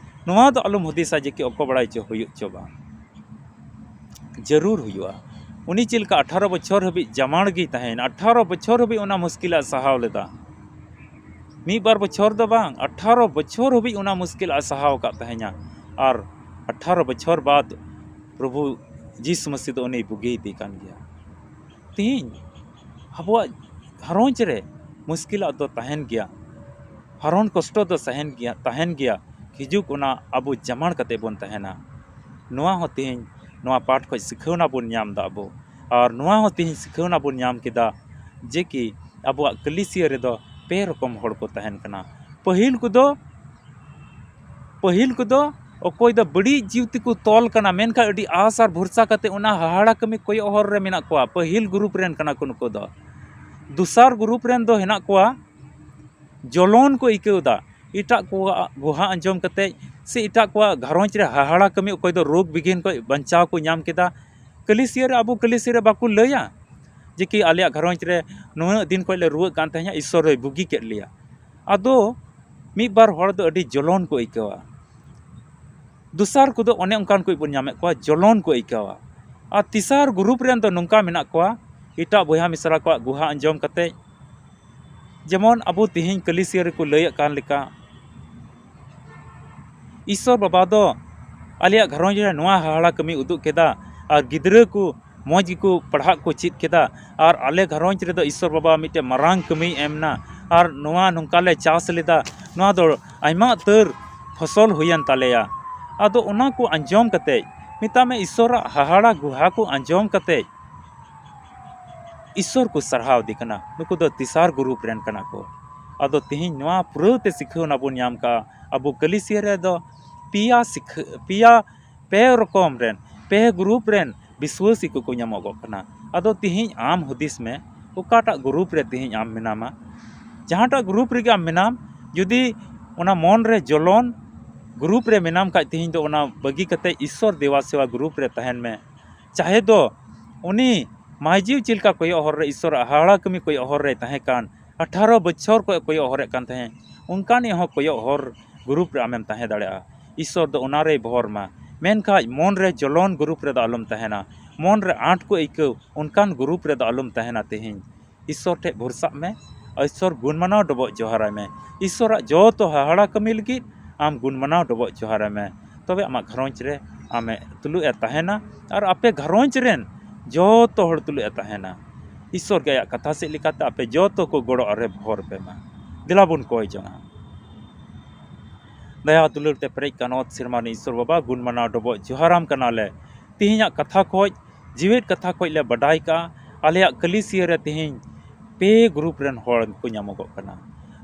ᱱᱚᱣᱟ ᱫᱚ ᱟᱞᱚᱢ ᱦᱩᱫᱤᱥᱟ ᱡᱮ ᱠᱤ ᱚᱠᱚᱭ ᱵᱟᱲᱟᱭ ᱪᱚ ᱦᱩᱭᱩᱜ ᱪᱚ ᱵᱟᱝ, ᱡᱟᱹᱨᱩᱲ ᱦᱩᱭᱩᱜᱼᱟ᱾ ᱩᱱᱤ ᱪᱮᱫ ᱞᱮᱠᱟ ᱟᱴᱷᱟᱨᱚ ᱵᱚᱪᱷᱚᱨ ᱦᱟᱹᱵᱤᱡ ᱡᱟᱢᱟᱲ ᱜᱮᱭ ᱛᱟᱦᱮᱸᱭᱮᱱᱟ, ᱟᱴᱷᱟᱨᱚ ᱵᱚᱪᱷᱚᱨ ᱦᱟᱹᱵᱤᱡ ᱚᱱᱟ ᱢᱩᱥᱠᱤᱞ ᱟᱡ ᱥᱟᱦᱟᱣ ᱞᱮᱫᱟ᱾ ᱢᱤᱫ ᱵᱟᱨ ᱵᱚᱪᱷᱚᱨ ᱫᱚ ᱵᱟᱝ, ᱟᱴᱷᱟᱨᱚ ᱵᱚᱪᱷᱚᱨ ᱦᱟᱹᱵᱤᱡ ᱚᱱᱟ ᱢᱩᱥᱠᱤᱞ ᱟᱡ ᱥᱟᱦᱟᱣ ᱟᱠᱟᱫ ᱛᱟᱦᱮᱸᱧᱟ᱾ ᱟᱨ ᱟᱴᱷᱟᱨᱚ ᱵᱚᱪᱷᱚᱨ ᱵᱟᱫ ᱯᱨᱚᱵᱷᱩ ᱡᱤᱥᱩ ᱢᱟᱹᱥᱤ ᱫᱚ ᱩᱱᱤᱭ ᱵᱩᱜᱤᱭᱮᱫᱮ ᱠᱟᱱ ᱜᱮᱭᱟ᱾ ᱛᱮᱦᱮᱧ ᱟᱵᱚᱣᱟᱜ ᱜᱷᱟᱨᱚᱸᱡᱽ ᱨᱮ ᱢᱩᱥᱠᱤᱞᱟᱜ ᱫᱚ ᱛᱟᱦᱮᱱ ᱜᱮᱭᱟ, ᱦᱟᱨᱚᱱ ᱠᱚᱥᱴᱚ ᱫᱚ ᱥᱟᱦᱮᱱ ᱜᱮᱭᱟ, ᱛᱟᱦᱮᱱ ᱜᱮᱭᱟ᱾ ᱦᱤᱡᱩᱜ ᱚᱱᱟ ᱟᱵᱚ ᱡᱟᱢᱟᱲ ᱠᱟᱛᱮ ᱵᱚᱱ ᱛᱟᱦᱮᱱᱟ᱾ ᱱᱚᱣᱟ ᱦᱚᱸ ᱛᱮᱦᱮᱧ ᱱᱚᱣᱟ ᱯᱟᱴ ᱠᱷᱚᱱ ᱥᱤᱠᱷᱟᱹᱣᱱᱟ ᱵᱚᱱ ᱧᱟᱢ ᱮᱫᱟ ᱟᱵᱚ᱾ ᱟᱨ ᱱᱚᱣᱟ ᱦᱚᱸ ᱛᱮᱦᱮᱧ ᱥᱤᱠᱷᱟᱹᱣᱱᱟ ᱵᱚᱱ ᱧᱟᱢ ᱠᱮᱫᱟ ᱡᱮ ᱠᱤ ᱟᱵᱚᱣᱟᱜ ᱠᱟᱹᱞᱤᱥᱤᱭᱟᱹ ᱨᱮᱫᱚ ᱯᱮ ᱨᱚᱠᱚᱢ ᱦᱚᱲ ᱠᱚ ᱛᱟᱦᱮᱱ ᱠᱟᱱᱟ᱾ ᱯᱟᱹᱦᱤᱞ ᱠᱚᱫᱚ, ᱯᱟᱹᱦᱤᱞ ᱠᱚᱫᱚ ᱚᱠᱚᱭ ᱫᱚ ᱵᱟᱹᱲᱤᱡ ᱡᱤᱣᱤ ᱛᱮᱠᱚ ᱛᱚᱞ ᱠᱟᱱᱟ, ᱢᱮᱱᱠᱷᱟᱱ ᱟᱹᱰᱤ ᱟᱥ ᱟᱨ ᱵᱷᱚᱨᱥᱟ ᱠᱟᱛᱮ ᱚᱱᱟ ᱦᱟᱦᱟᱲᱟ ᱠᱟᱹᱢᱤ ᱠᱚᱭᱚᱜ ᱦᱚᱨ ᱨᱮ ᱢᱮᱱᱟᱜ ᱠᱚᱣᱟ᱾ ᱯᱟᱹᱦᱤᱞ ᱜᱨᱩᱯ ᱨᱮᱱ ᱠᱟᱱᱟ ᱠᱚ ᱱᱩᱠᱩ ᱫᱚ᱾ ᱫᱚᱥᱟᱨ ᱜᱨᱩᱯ ᱨᱮᱱ ᱫᱚ ᱦᱮᱱᱟᱜ ᱠᱚᱣᱟ, ᱡᱚᱞᱚᱱ ᱠᱚ ᱟᱹᱭᱠᱟᱹᱣ ᱮᱫᱟ᱾ ᱮᱴᱟᱜ ᱠᱚᱣᱟᱜ ᱜᱩᱦᱟ ᱟᱸᱡᱚᱢ ᱠᱟᱛᱮ ᱥᱮ ᱮᱴᱟᱜ ᱠᱚᱣᱟᱜ ᱜᱷᱟᱨᱚᱸᱡᱽ ᱨᱮ ᱦᱟᱦᱟᱲᱟ ᱠᱟᱹᱢᱤ, ᱚᱠᱚᱭ ᱫᱚ ᱨᱳᱜᱽ ᱵᱤᱜᱷᱤᱱ ᱠᱷᱚᱱ ᱵᱟᱧᱪᱟᱣ ᱠᱚ ᱧᱟᱢ ᱠᱮᱫᱟ, ᱠᱟᱹᱞᱤᱥᱤᱭᱟᱹ ᱨᱮ, ᱟᱵᱚ ᱠᱟᱹᱞᱤᱥᱤᱭᱟᱹ ᱨᱮ ᱵᱟᱠᱚ ᱞᱟᱹᱭᱟ ᱡᱮ ᱠᱤ ᱟᱞᱮᱭᱟᱜ ᱜᱷᱟᱨᱚᱸᱡᱽ ᱨᱮ ᱱᱩᱱᱟᱹᱜ ᱫᱤᱱ ᱠᱷᱚᱱ ᱞᱮ ᱨᱩᱣᱟᱹᱜ ᱠᱟᱱ ᱛᱟᱦᱮᱸᱫ, ᱤᱥᱥᱚᱨ ᱦᱚᱸᱭ ᱵᱩᱜᱤ ᱠᱮᱫ ᱞᱮᱭᱟ᱾ ᱟᱫᱚ ᱢᱤᱫ ᱵᱟᱨ ᱦᱚᱲ ᱫᱚ ᱟᱹᱰᱤ ᱡᱚᱞᱚᱱ ᱠᱚ ᱟᱹᱭᱠᱟᱹᱣᱟ᱾ ᱫᱚᱥᱟᱨ ᱠᱚᱫᱚ ᱚᱱᱮ ᱚᱱᱠᱟᱱ ᱠᱚ ᱵᱚᱱ ᱧᱟᱢᱮᱫ ᱠᱚᱣᱟ, ᱡᱚᱞᱚᱱ ᱠᱚ ᱟᱹᱭᱠᱟᱹᱣᱟ᱾ ᱟᱨ ᱛᱮᱥᱟᱨ ᱜᱨᱩᱯ ᱨᱮᱱ ᱫᱚ ᱱᱚᱝᱠᱟ ᱢᱮᱱᱟᱜ ᱠᱚᱣᱟ, ᱮᱴᱟᱜ ᱵᱚᱭᱦᱟ ᱢᱤᱥᱨᱟ ᱠᱚᱣᱟᱜ ᱜᱩᱦᱟ ᱟᱸᱡᱚᱢ ᱠᱟᱛᱮ, ᱡᱮᱢᱚᱱ ᱟᱵᱚ ᱛᱮᱦᱮᱧ ᱠᱟᱹᱞᱤᱥᱤᱭᱟᱹ ᱨᱮᱠᱚ ᱞᱟᱹᱭᱮᱫ ᱠᱟᱱ ᱞᱮᱠᱟ, ᱤᱥᱥᱚᱨ ᱵᱟᱵᱟ ᱫᱚ ᱟᱞᱮᱭᱟᱜ ᱜᱷᱟᱨᱚᱸᱡᱽ ᱨᱮ ᱱᱚᱣᱟ ᱦᱟᱦᱟᱲᱟ ᱠᱟᱹᱢᱤ ᱩᱫᱩᱜ ᱠᱮᱫᱟ, ᱟᱨ ᱜᱤᱫᱽᱨᱟᱹ ᱠᱚ ᱢᱚᱡᱽ ᱜᱮᱠᱚ ᱯᱟᱲᱦᱟᱜ ᱠᱚ ᱪᱮᱫ ᱠᱮᱫᱟ, ᱟᱨ ᱟᱞᱮ ᱜᱷᱟᱨᱚᱸᱡᱽ ᱨᱮᱫᱚ ᱤᱥᱥᱚᱨ ᱵᱟᱵᱟ ᱢᱤᱫᱴᱮᱱ ᱢᱟᱨᱟᱝ ᱠᱟᱹᱢᱤᱭ ᱮᱢ ᱮᱱᱟ, ᱟᱨ ᱱᱚᱣᱟ ᱱᱚᱝᱠᱟ ᱞᱮ ᱪᱟᱥ ᱞᱮᱫᱟ, ᱱᱚᱣᱟ ᱫᱚ ᱟᱭᱢᱟ ᱩᱛᱟᱹᱨ ᱯᱷᱚᱥᱚᱞ ᱦᱩᱭᱮᱱ ᱛᱟᱞᱮᱭᱟ᱾ ᱟᱫᱚ ᱚᱱᱟ ᱠᱚ ᱟᱸᱡᱚᱢ ᱠᱟᱛᱮ, ᱢᱮᱛᱟᱜ ᱢᱮ, ᱤᱥᱥᱚᱨᱟᱜ ᱦᱟᱦᱟᱲᱟ ᱜᱩᱦᱟ ᱠᱚ ᱟᱸᱡᱚᱢ ᱠᱟᱛᱮ, ᱤᱥᱥᱚᱨ ᱠᱚ ᱥᱟᱨᱦᱟᱣ ᱫᱮ ᱠᱟᱱᱟ, ᱱᱩᱠᱩ ᱫᱚ ᱛᱮᱥᱟᱨ ᱜᱨᱩᱯ ᱨᱮᱱ ᱠᱟᱱᱟ ᱠᱚ᱾ ᱟᱫᱚ ᱛᱮᱦᱮᱧ ᱱᱚᱣᱟ ᱯᱩᱨᱟᱹᱣ ᱛᱮ ᱥᱤᱠᱷᱟᱹᱣ ᱱᱟᱵᱚᱱ ᱧᱟᱢ ᱠᱟᱜᱼᱟ, ᱟᱵᱚ ᱠᱟᱹᱞᱤᱥᱤᱭᱟᱹ ᱨᱮᱫᱚ ᱯᱮᱭᱟ ᱥᱤᱠᱷᱟᱹ ᱯᱮᱭᱟ ᱯᱮ ᱨᱚᱠᱚᱢ ᱨᱮᱱ, ᱯᱮ ᱜᱨᱩᱯ ᱨᱮᱱ ᱵᱤᱥᱣᱟᱹᱥᱤ ᱠᱚᱠᱚ ᱧᱟᱢᱚᱜᱚᱜ ᱠᱟᱱᱟ᱾ ᱟᱫᱚ ᱛᱮᱦᱮᱧ ᱟᱢ ᱦᱩᱫᱤᱥ ᱢᱮ, ᱚᱠᱟᱴᱟᱜ ᱜᱨᱩᱯ ᱨᱮ ᱛᱮᱦᱮᱧ ᱟᱢ ᱢᱮᱱᱟᱢᱟ? ᱡᱟᱦᱟᱸᱴᱟᱜ ᱜᱨᱩᱯ ᱨᱮᱜᱮ ᱟᱢ ᱢᱮᱱᱟᱢ, ᱡᱩᱫᱤ ᱚᱱᱟ ᱢᱚᱱ ᱨᱮ ᱡᱚᱞᱚᱱ ᱜᱨᱩᱯ ᱨᱮ ᱢᱮᱱᱟᱢ ᱠᱷᱟᱡ, ᱛᱮᱦᱮᱧ ᱫᱚ ᱚᱱᱟ ᱵᱟᱹᱜᱤ ᱠᱟᱛᱮ ᱤᱥᱥᱚᱨ ᱫᱮᱵᱟ ᱥᱮᱵᱟ ᱜᱨᱩᱯ ᱨᱮ ᱛᱟᱦᱮᱱ ᱢᱮ᱾ ᱪᱟᱦᱮ ᱫᱚ ᱩᱱᱤ ᱢᱟᱹᱭᱡᱤᱣ ᱪᱮᱫ ᱞᱮᱠᱟ ᱠᱚᱭᱚᱜ ᱦᱚᱨ ᱨᱮ ᱤᱥᱥᱚᱨᱟᱜ ᱦᱟᱦᱟᱲᱟ ᱠᱟᱹᱢᱤ ᱠᱚᱭᱚᱜ ᱦᱚᱨ ᱨᱮᱭ ᱛᱟᱦᱮᱸ ᱠᱟᱱ, ᱟᱴᱷᱟᱨᱚ ᱵᱚᱪᱷᱚᱨ ᱠᱷᱚᱱ ᱠᱚᱭᱚᱜ ᱦᱚᱨᱮᱫ ᱠᱟᱱ ᱛᱟᱦᱮᱸᱫ, ᱚᱱᱠᱟᱱᱤᱡ ᱦᱚᱸ ᱠᱚᱭᱚᱜ ᱦᱚᱨ ᱜᱨᱩᱯ ᱨᱮ ᱟᱢᱮᱢ ᱛᱟᱦᱮᱸ ᱫᱟᱲᱮᱭᱟᱜᱼᱟ᱾ ᱤᱥᱥᱚᱨ ᱫᱚ ᱚᱱᱟ ᱨᱮᱭ ᱵᱚᱦᱚᱨ ᱢᱟ᱾ ᱢᱮᱱᱠᱷᱟᱡ ᱢᱚᱱ ᱨᱮ ᱡᱚᱞᱚᱱ ᱜᱨᱩᱯ ᱨᱮᱫᱚ ᱟᱞᱚᱢ ᱛᱟᱦᱮᱱᱟ, ᱢᱚᱱ ᱨᱮ ᱟᱸᱴ ᱠᱚ ᱟᱹᱭᱠᱟᱹᱣ ᱚᱱᱠᱟᱱ ᱜᱨᱩᱯ ᱨᱮᱫᱚ ᱟᱞᱚᱢ ᱛᱟᱦᱮᱱᱟ᱾ ᱛᱮᱦᱮᱧ ᱤᱥᱥᱚᱨ ᱴᱷᱮᱡ ᱵᱷᱚᱨᱥᱟᱜ ᱢᱮ, ᱤᱥᱥᱚᱨ ᱜᱩᱱ ᱢᱟᱱᱟᱣ ᱰᱚᱵᱚᱜ ᱡᱚᱦᱟᱨᱟᱭ ᱢᱮ᱾ ᱤᱥᱥᱚᱨᱟᱜ ᱡᱚᱛᱚ ᱦᱟᱦᱟᱲᱟ ᱠᱟᱹᱢᱤ ᱞᱟᱹᱜᱤᱫ ᱟᱢ ᱜᱩᱱ ᱢᱟᱱᱟᱣ ᱰᱚᱵᱚᱜ ᱡᱚᱦᱟᱨᱟᱭ ᱢᱮ, ᱛᱚᱵᱮ ᱟᱢᱟᱜ ᱜᱷᱟᱨᱚᱸᱡᱽ ᱨᱮ ᱟᱢᱮ ᱛᱩᱞᱩᱡ ᱮ ᱛᱟᱦᱮᱱᱟ ᱟᱨ ᱟᱯᱮ ᱜᱷᱟᱨᱚᱸᱡᱽ ᱨᱮᱱ ᱡᱚᱛᱚ ᱦᱚᱲ ᱛᱩᱞᱩᱡ ᱮ ᱛᱟᱦᱮᱱᱟ᱾ ᱤᱥᱥᱚᱨ ᱜᱮ ᱟᱭᱟᱜ ᱠᱟᱛᱷᱟ ᱥᱮᱫ ᱞᱮᱠᱟᱛᱮ ᱟᱯᱮ ᱡᱚᱛᱚ ᱠᱚ ᱜᱚᱲᱚ ᱟᱨᱮ ᱵᱷᱚᱨ ᱯᱮ ᱢᱟ᱾ ᱫᱮᱞᱟ ᱵᱚᱱ ᱠᱚᱭ ᱡᱚᱝᱟ᱾ ᱫᱟᱭᱟ ᱫᱩᱞᱟᱹᱲ ᱛᱮ ᱯᱮᱨᱮᱡ ᱠᱟᱱ ᱚᱛ ᱥᱮᱨᱢᱟ ᱨᱮᱱ ᱤᱥᱥᱚᱨ ᱵᱟᱵᱟ, ᱜᱩᱱ ᱢᱟᱱᱟᱣ ᱰᱚᱵᱚᱜ ᱡᱚᱦᱟᱨᱟᱢ ᱠᱟᱱᱟᱞᱮ᱾ ᱛᱮᱦᱮᱧᱟᱜ ᱠᱟᱛᱷᱟ ᱠᱷᱚᱡ, ᱡᱤᱣᱮᱫ ᱠᱟᱛᱷᱟ ᱠᱷᱚᱡ ᱞᱮ ᱵᱟᱰᱟᱭ ᱠᱟᱜᱼᱟ, ᱟᱞᱮᱭᱟᱜ ᱠᱟᱹᱞᱤᱥᱤᱭᱟᱹ ᱨᱮ ᱛᱮᱦᱮᱧ ᱯᱮ ᱜᱨᱩᱯ ᱨᱮᱱ ᱦᱚᱲ ᱠᱚ ᱧᱟᱢᱚᱜᱚᱜ ᱠᱟᱱᱟ᱾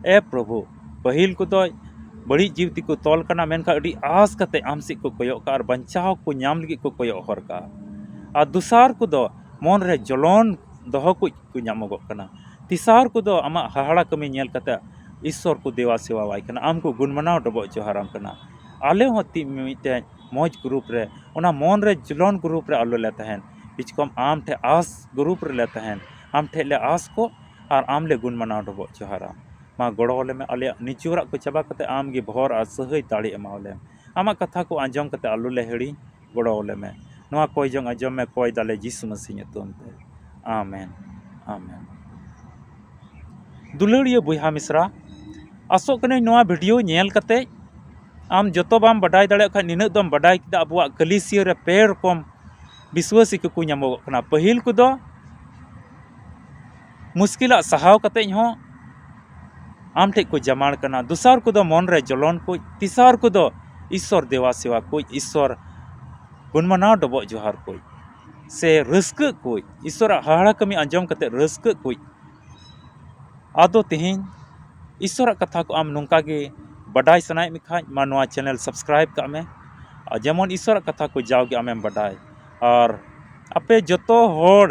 ᱮ ᱯᱨᱚᱵᱷᱩ, ᱯᱟᱹᱦᱤᱞ ᱠᱚᱫᱚ ᱵᱟᱹᱲᱤᱡ ᱡᱤᱣᱤ ᱛᱮᱠᱚ ᱛᱚᱞ ᱠᱟᱱᱟ, ᱢᱮᱱᱠᱷᱟᱱ ᱟᱹᱰᱤ ᱟᱸᱥ ᱠᱟᱛᱮ ᱟᱢ ᱥᱮᱫ ᱠᱚ ᱠᱚᱭᱚᱜ ᱠᱟᱜᱼᱟ ᱟᱨ ᱵᱟᱧᱪᱟᱣ ᱠᱚ ᱧᱟᱢ ᱞᱟᱹᱜᱤᱫ ᱠᱚ ᱠᱚᱭᱚᱜ ᱦᱚᱨ ᱠᱟᱜᱼᱟ᱾ ᱟᱨ ᱫᱚᱥᱟᱨ ᱠᱚᱫᱚ ᱢᱚᱱ ᱨᱮ ᱡᱚᱞᱚᱱ ᱫᱚᱦᱚ ᱠᱚ ᱠᱚ ᱧᱟᱢᱚᱜᱚᱜ ᱠᱟᱱᱟ᱾ ᱛᱮᱥᱟᱨ ᱠᱚᱫᱚ ᱟᱢᱟᱜ ᱦᱟᱦᱟᱲᱟ ᱠᱟᱹᱢᱤ ᱧᱮᱞ ᱠᱟᱛᱮ ᱤᱥᱥᱚᱨ ᱠᱚ ᱫᱮᱵᱟ ᱥᱮᱵᱟᱣᱟᱭ ᱠᱟᱱᱟ, ᱟᱢ ᱠᱚ ᱜᱩᱱ ᱢᱟᱱᱟᱣ ᱰᱚᱵᱚᱜ ᱡᱚᱦᱟᱨᱟᱢ ᱠᱟᱱᱟ᱾ ᱟᱞᱮ ᱦᱚᱸ ᱛᱤ ᱢᱤᱫᱴᱮᱱ ᱢᱚᱡᱽ ᱜᱨᱩᱯ ᱨᱮ, ᱚᱱᱟ ᱢᱚᱱ ᱨᱮ ᱡᱚᱞᱚᱱ ᱜᱨᱩᱯ ᱨᱮ ᱟᱞᱚ ᱞᱮ ᱛᱟᱦᱮᱱ, ᱵᱤᱪᱠᱚᱢ ᱟᱢ ᱴᱷᱮᱱ ᱟᱸᱥ ᱜᱨᱩᱯ ᱨᱮᱞᱮ ᱛᱟᱦᱮᱱ, ᱟᱢ ᱴᱷᱮᱱ ᱞᱮ ᱟᱸᱥ ᱠᱚᱜ ᱟᱨ ᱟᱢ ᱞᱮ ᱜᱩᱱ ᱢᱟᱱᱟᱣ ᱰᱚᱵᱚᱜ ᱡᱚᱦᱟᱨᱟ᱾ ᱢᱟ ᱜᱚᱲᱚ ᱟᱞᱮ ᱢᱮ, ᱟᱞᱮᱭᱟᱜ ᱱᱤᱪᱩᱣᱟᱜ ᱠᱚ ᱪᱟᱵᱟ ᱠᱟᱛᱮ ᱟᱢ ᱜᱮ ᱵᱷᱚᱨ ᱟᱨ ᱥᱟᱹᱦᱟᱹᱭ ᱫᱟᱲᱮ ᱮᱢᱟᱣ ᱞᱮᱢ᱾ ᱟᱢᱟᱜ ᱠᱟᱛᱷᱟ ᱠᱚ ᱟᱸᱡᱚᱢ ᱠᱟᱛᱮ ᱟᱞᱚ ᱞᱮ ᱦᱤᱲᱤᱧ, ᱜᱚᱲᱚ ᱟᱞᱮ ᱢᱮ᱾ ᱱᱚᱣᱟ ᱠᱚᱭ ᱡᱚᱝ ᱟᱸᱡᱚᱢ ᱢᱮ, ᱠᱚᱭ ᱫᱟᱞᱮ ᱡᱤᱥᱩ ᱢᱟᱹᱥᱤ ᱧᱩᱛᱩᱢ ᱛᱮ᱾ ᱟᱢᱮᱱ, ᱟᱢᱮᱱ᱾ ᱫᱩᱞᱟᱹᱲᱤᱭᱟᱹ ᱵᱚᱭᱦᱟ ᱢᱤᱥᱨᱟ, ᱟᱥᱚᱜ ᱠᱟᱹᱱᱟᱹᱧ ᱱᱚᱣᱟ ᱵᱷᱤᱰᱤᱭᱳ ᱧᱮᱞ ᱠᱟᱛᱮ ᱟᱢ ᱡᱚᱛᱚ ᱵᱟᱢ ᱵᱟᱰᱟᱭ ᱫᱟᱲᱮᱭᱟᱜ ᱠᱷᱟᱱ, ᱱᱤᱱᱟᱹᱜ ᱫᱚᱢ ᱵᱟᱰᱟᱭ ᱠᱮᱫᱟ ᱟᱵᱚᱣᱟᱜ ᱠᱟᱹᱞᱤᱥᱤᱭᱟᱹ ᱨᱮ ᱯᱮ ᱨᱚᱠᱚᱢ ᱵᱤᱥᱣᱟᱹᱥᱤ ᱠᱚᱠᱚ ᱧᱟᱢᱚᱜᱚᱜ ᱠᱟᱱᱟ᱾ ᱯᱟᱹᱦᱤᱞ ᱠᱚᱫᱚ ᱢᱩᱥᱠᱤᱞᱟᱜ ᱥᱟᱦᱟᱣ ᱠᱟᱛᱮ ᱦᱚᱸ ᱟᱢ ᱴᱷᱮᱡ ᱠᱚ ᱡᱟᱢᱟᱲ ᱠᱟᱱᱟ᱾ ᱫᱚᱥᱟᱨ ᱠᱚᱫᱚ ᱢᱚᱱ ᱨᱮ ᱡᱚᱞᱚᱱ ᱠᱚ, ᱛᱮᱥᱟᱨ ᱠᱚᱫᱚ ᱤᱥᱥᱚᱨ ᱫᱮᱣᱟ ᱥᱮᱣᱟ ᱠᱚ, ᱤᱥᱥᱚᱨ ᱜᱩᱱ ᱢᱟᱱᱟᱣ ᱰᱚᱵᱚᱜ ᱡᱚᱦᱟᱨ ᱠᱚ᱾ ᱥᱮ ᱨᱟᱹᱥᱠᱟᱹᱜ ᱠᱩᱡ, ᱤᱥᱥᱚᱨᱟᱜ ᱦᱟᱦᱟᱲᱟ ᱠᱟᱹᱢᱤ ᱟᱸᱡᱚᱢ ᱠᱟᱛᱮ ᱨᱟᱹᱥᱠᱟᱹᱜ ᱠᱩᱡ᱾ ᱟᱫᱚ ᱛᱮᱦᱮᱧ ᱤᱥᱥᱚᱨᱟᱜ ᱠᱟᱛᱷᱟ ᱠᱚ ᱟᱢ ᱱᱚᱝᱠᱟ ᱜᱮ ᱵᱟᱰᱟᱭ ᱥᱟᱱᱟᱭᱮᱫ ᱢᱮ ᱠᱷᱟᱡ, ᱢᱟ ᱱᱚᱣᱟ channel subscribe ᱠᱟᱜ ᱢᱮ᱾ ᱟᱨ ᱡᱮᱢᱚᱱ ᱤᱥᱥᱚᱨᱟᱜ ᱠᱟᱛᱷᱟ ᱠᱚ ᱡᱟᱣᱜᱮ ᱟᱢᱮᱢ ᱵᱟᱰᱟᱭ᱾ ᱟᱨ ᱟᱯᱮ ᱡᱚᱛᱚ ᱦᱚᱲ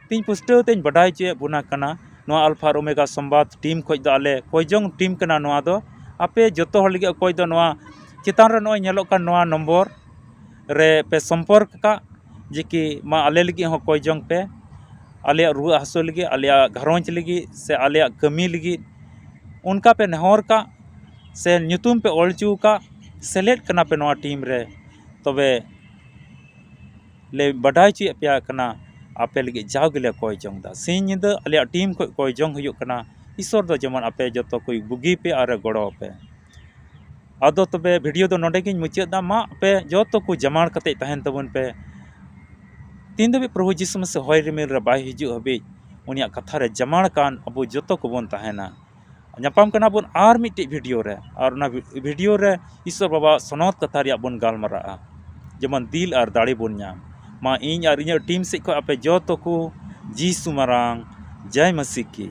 ᱛᱤᱧ ᱯᱩᱥᱴᱟᱹᱣ ᱛᱮᱧ ᱵᱟᱰᱟᱭ ᱦᱚᱪᱚᱭᱮᱫ ᱵᱚᱱᱟ ᱠᱟᱱᱟ, ᱱᱚᱣᱟ ᱟᱞᱯᱷᱟ ᱟᱨ ᱳᱢᱮᱜᱟ ᱥᱚᱢᱵᱟᱫ team ᱠᱷᱚᱡ ᱫᱚ ᱟᱞᱮ ᱠᱚᱭ ᱡᱚᱝ team ᱠᱟᱱᱟ ᱱᱚᱣᱟ ᱫᱚ᱾ ᱟᱯᱮ ᱡᱚᱛᱚ ᱦᱚᱲ ᱞᱟᱹᱜᱤᱫ ᱚᱠᱚᱭ ᱫᱚ ᱱᱚᱣᱟ ᱪᱮᱛᱟᱱ ᱨᱮ ᱱᱚᱜᱼᱚᱭ ᱧᱮᱞᱚᱜ ᱠᱟᱱ ᱱᱚᱣᱟ ᱱᱚᱢᱵᱚᱨ ᱨᱮ ᱯᱮ ᱥᱚᱢᱯᱚᱨᱠ ᱠᱟᱜ, ᱡᱮ ᱠᱤ ᱢᱟ ᱟᱞᱮ ᱞᱟᱹᱜᱤᱫ ᱦᱚᱸ ᱠᱚᱭ ᱡᱚᱝ ᱯᱮ, ᱟᱞᱮᱭᱟᱜ ᱨᱩᱣᱟᱹᱜ ᱦᱟᱹᱥᱩ ᱞᱟᱹᱜᱤᱫ, ᱟᱞᱮᱭᱟᱜ ᱜᱷᱟᱨᱚᱸᱡᱽ ᱞᱟᱹᱜᱤᱫ ᱥᱮ ᱟᱞᱮᱭᱟᱜ ᱠᱟᱹᱢᱤ ᱞᱟᱹᱜᱤᱫ ᱚᱱᱠᱟ ᱯᱮ ᱱᱮᱦᱚᱨ ᱠᱟᱜ ᱥᱮ ᱧᱩᱛᱩᱢ ᱯᱮ ᱚᱞ ᱦᱚᱪᱚ ᱠᱟᱜ, ᱥᱮᱞᱮᱫ ᱠᱟᱱᱟ ᱯᱮ ᱱᱚᱣᱟ team ᱨᱮ, ᱛᱚᱵᱮ ᱞᱮ ᱵᱟᱰᱟᱭ ᱦᱚᱪᱚᱭᱮᱫ ᱯᱮᱭᱟ ᱠᱟᱱᱟ, ᱟᱯᱮ ᱞᱟᱹᱜᱤᱫ ᱡᱟᱣ ᱜᱮᱞᱮ ᱠᱚᱭ ᱡᱚᱝ ᱮᱫᱟ᱾ ᱥᱤᱧ ᱧᱤᱫᱟᱹ ᱟᱞᱮᱭᱟᱜ team ᱠᱷᱚᱱ ᱠᱚᱭ ᱡᱚᱝ ᱦᱩᱭᱩᱜ ᱠᱟᱱᱟ᱾ ᱤᱥᱥᱚᱨ ᱫᱚ ᱡᱮᱢᱚᱱ ᱟᱯᱮ ᱡᱚᱛᱚ ᱠᱚᱭ ᱵᱩᱜᱤ ᱯᱮ ᱟᱨᱮ ᱜᱚᱲᱚ ᱟᱯᱮ᱾ ᱟᱫᱚ ᱛᱚᱵᱮ video ᱫᱚ ᱱᱚᱰᱮ ᱜᱤᱧ ᱢᱩᱪᱟᱹᱫ ᱮᱫᱟ᱾ ᱢᱟ ᱟᱯᱮ ᱡᱚᱛᱚ ᱠᱚ ᱡᱟᱢᱟᱲ ᱠᱟᱛᱮ ᱛᱟᱦᱮᱱ ᱛᱟᱵᱚᱱ ᱯᱮ᱾ ᱛᱤᱱ ᱫᱷᱟᱹᱵᱤᱡ ᱯᱨᱚᱵᱷᱩ ᱡᱤᱥᱩ ᱢᱟᱥᱤ ᱦᱚᱭ ᱨᱤᱢᱤᱞ ᱨᱮ ᱵᱟᱭ ᱦᱤᱡᱩᱜ ᱦᱟᱹᱵᱤᱡ, ᱩᱱᱤᱭᱟᱜ ᱠᱟᱛᱷᱟ ᱨᱮ ᱡᱟᱢᱟᱲ ᱠᱟᱱ ᱟᱵᱚ ᱡᱚᱛᱚ ᱠᱚᱵᱚᱱ ᱛᱟᱦᱮᱱᱟ᱾ ᱧᱟᱯᱟᱢ ᱠᱟᱱᱟ ᱵᱚᱱ ᱟᱨ ᱢᱤᱫᱴᱤᱡ video ᱨᱮ, ᱟᱨ ᱚᱱᱟ vi-, video ᱨᱮ ᱤᱥᱥᱚᱨ ᱵᱟᱵᱟᱣᱟᱜ ᱥᱚᱱᱚᱛ ᱠᱟᱛᱷᱟ ᱨᱮᱭᱟᱜ ᱵᱚᱱ ᱜᱟᱞᱢᱟᱨᱟᱜᱼᱟ, ᱡᱮᱢᱚᱱ ᱫᱤᱞ ᱟᱨ ᱫᱟᱲᱮ ᱵᱚᱱ ᱧᱟᱢ᱾ ᱢᱟ ᱤᱧ ᱟᱨ ᱤᱧᱟᱹᱜ team ᱥᱮᱫ ᱠᱷᱚᱱ ᱟᱯᱮ ᱡᱚᱛᱚ ᱠᱚ ᱡᱤᱥᱩ ᱢᱟᱨᱟᱝ ᱡᱟᱭ ᱢᱟᱹᱥᱤ ᱠᱤ᱾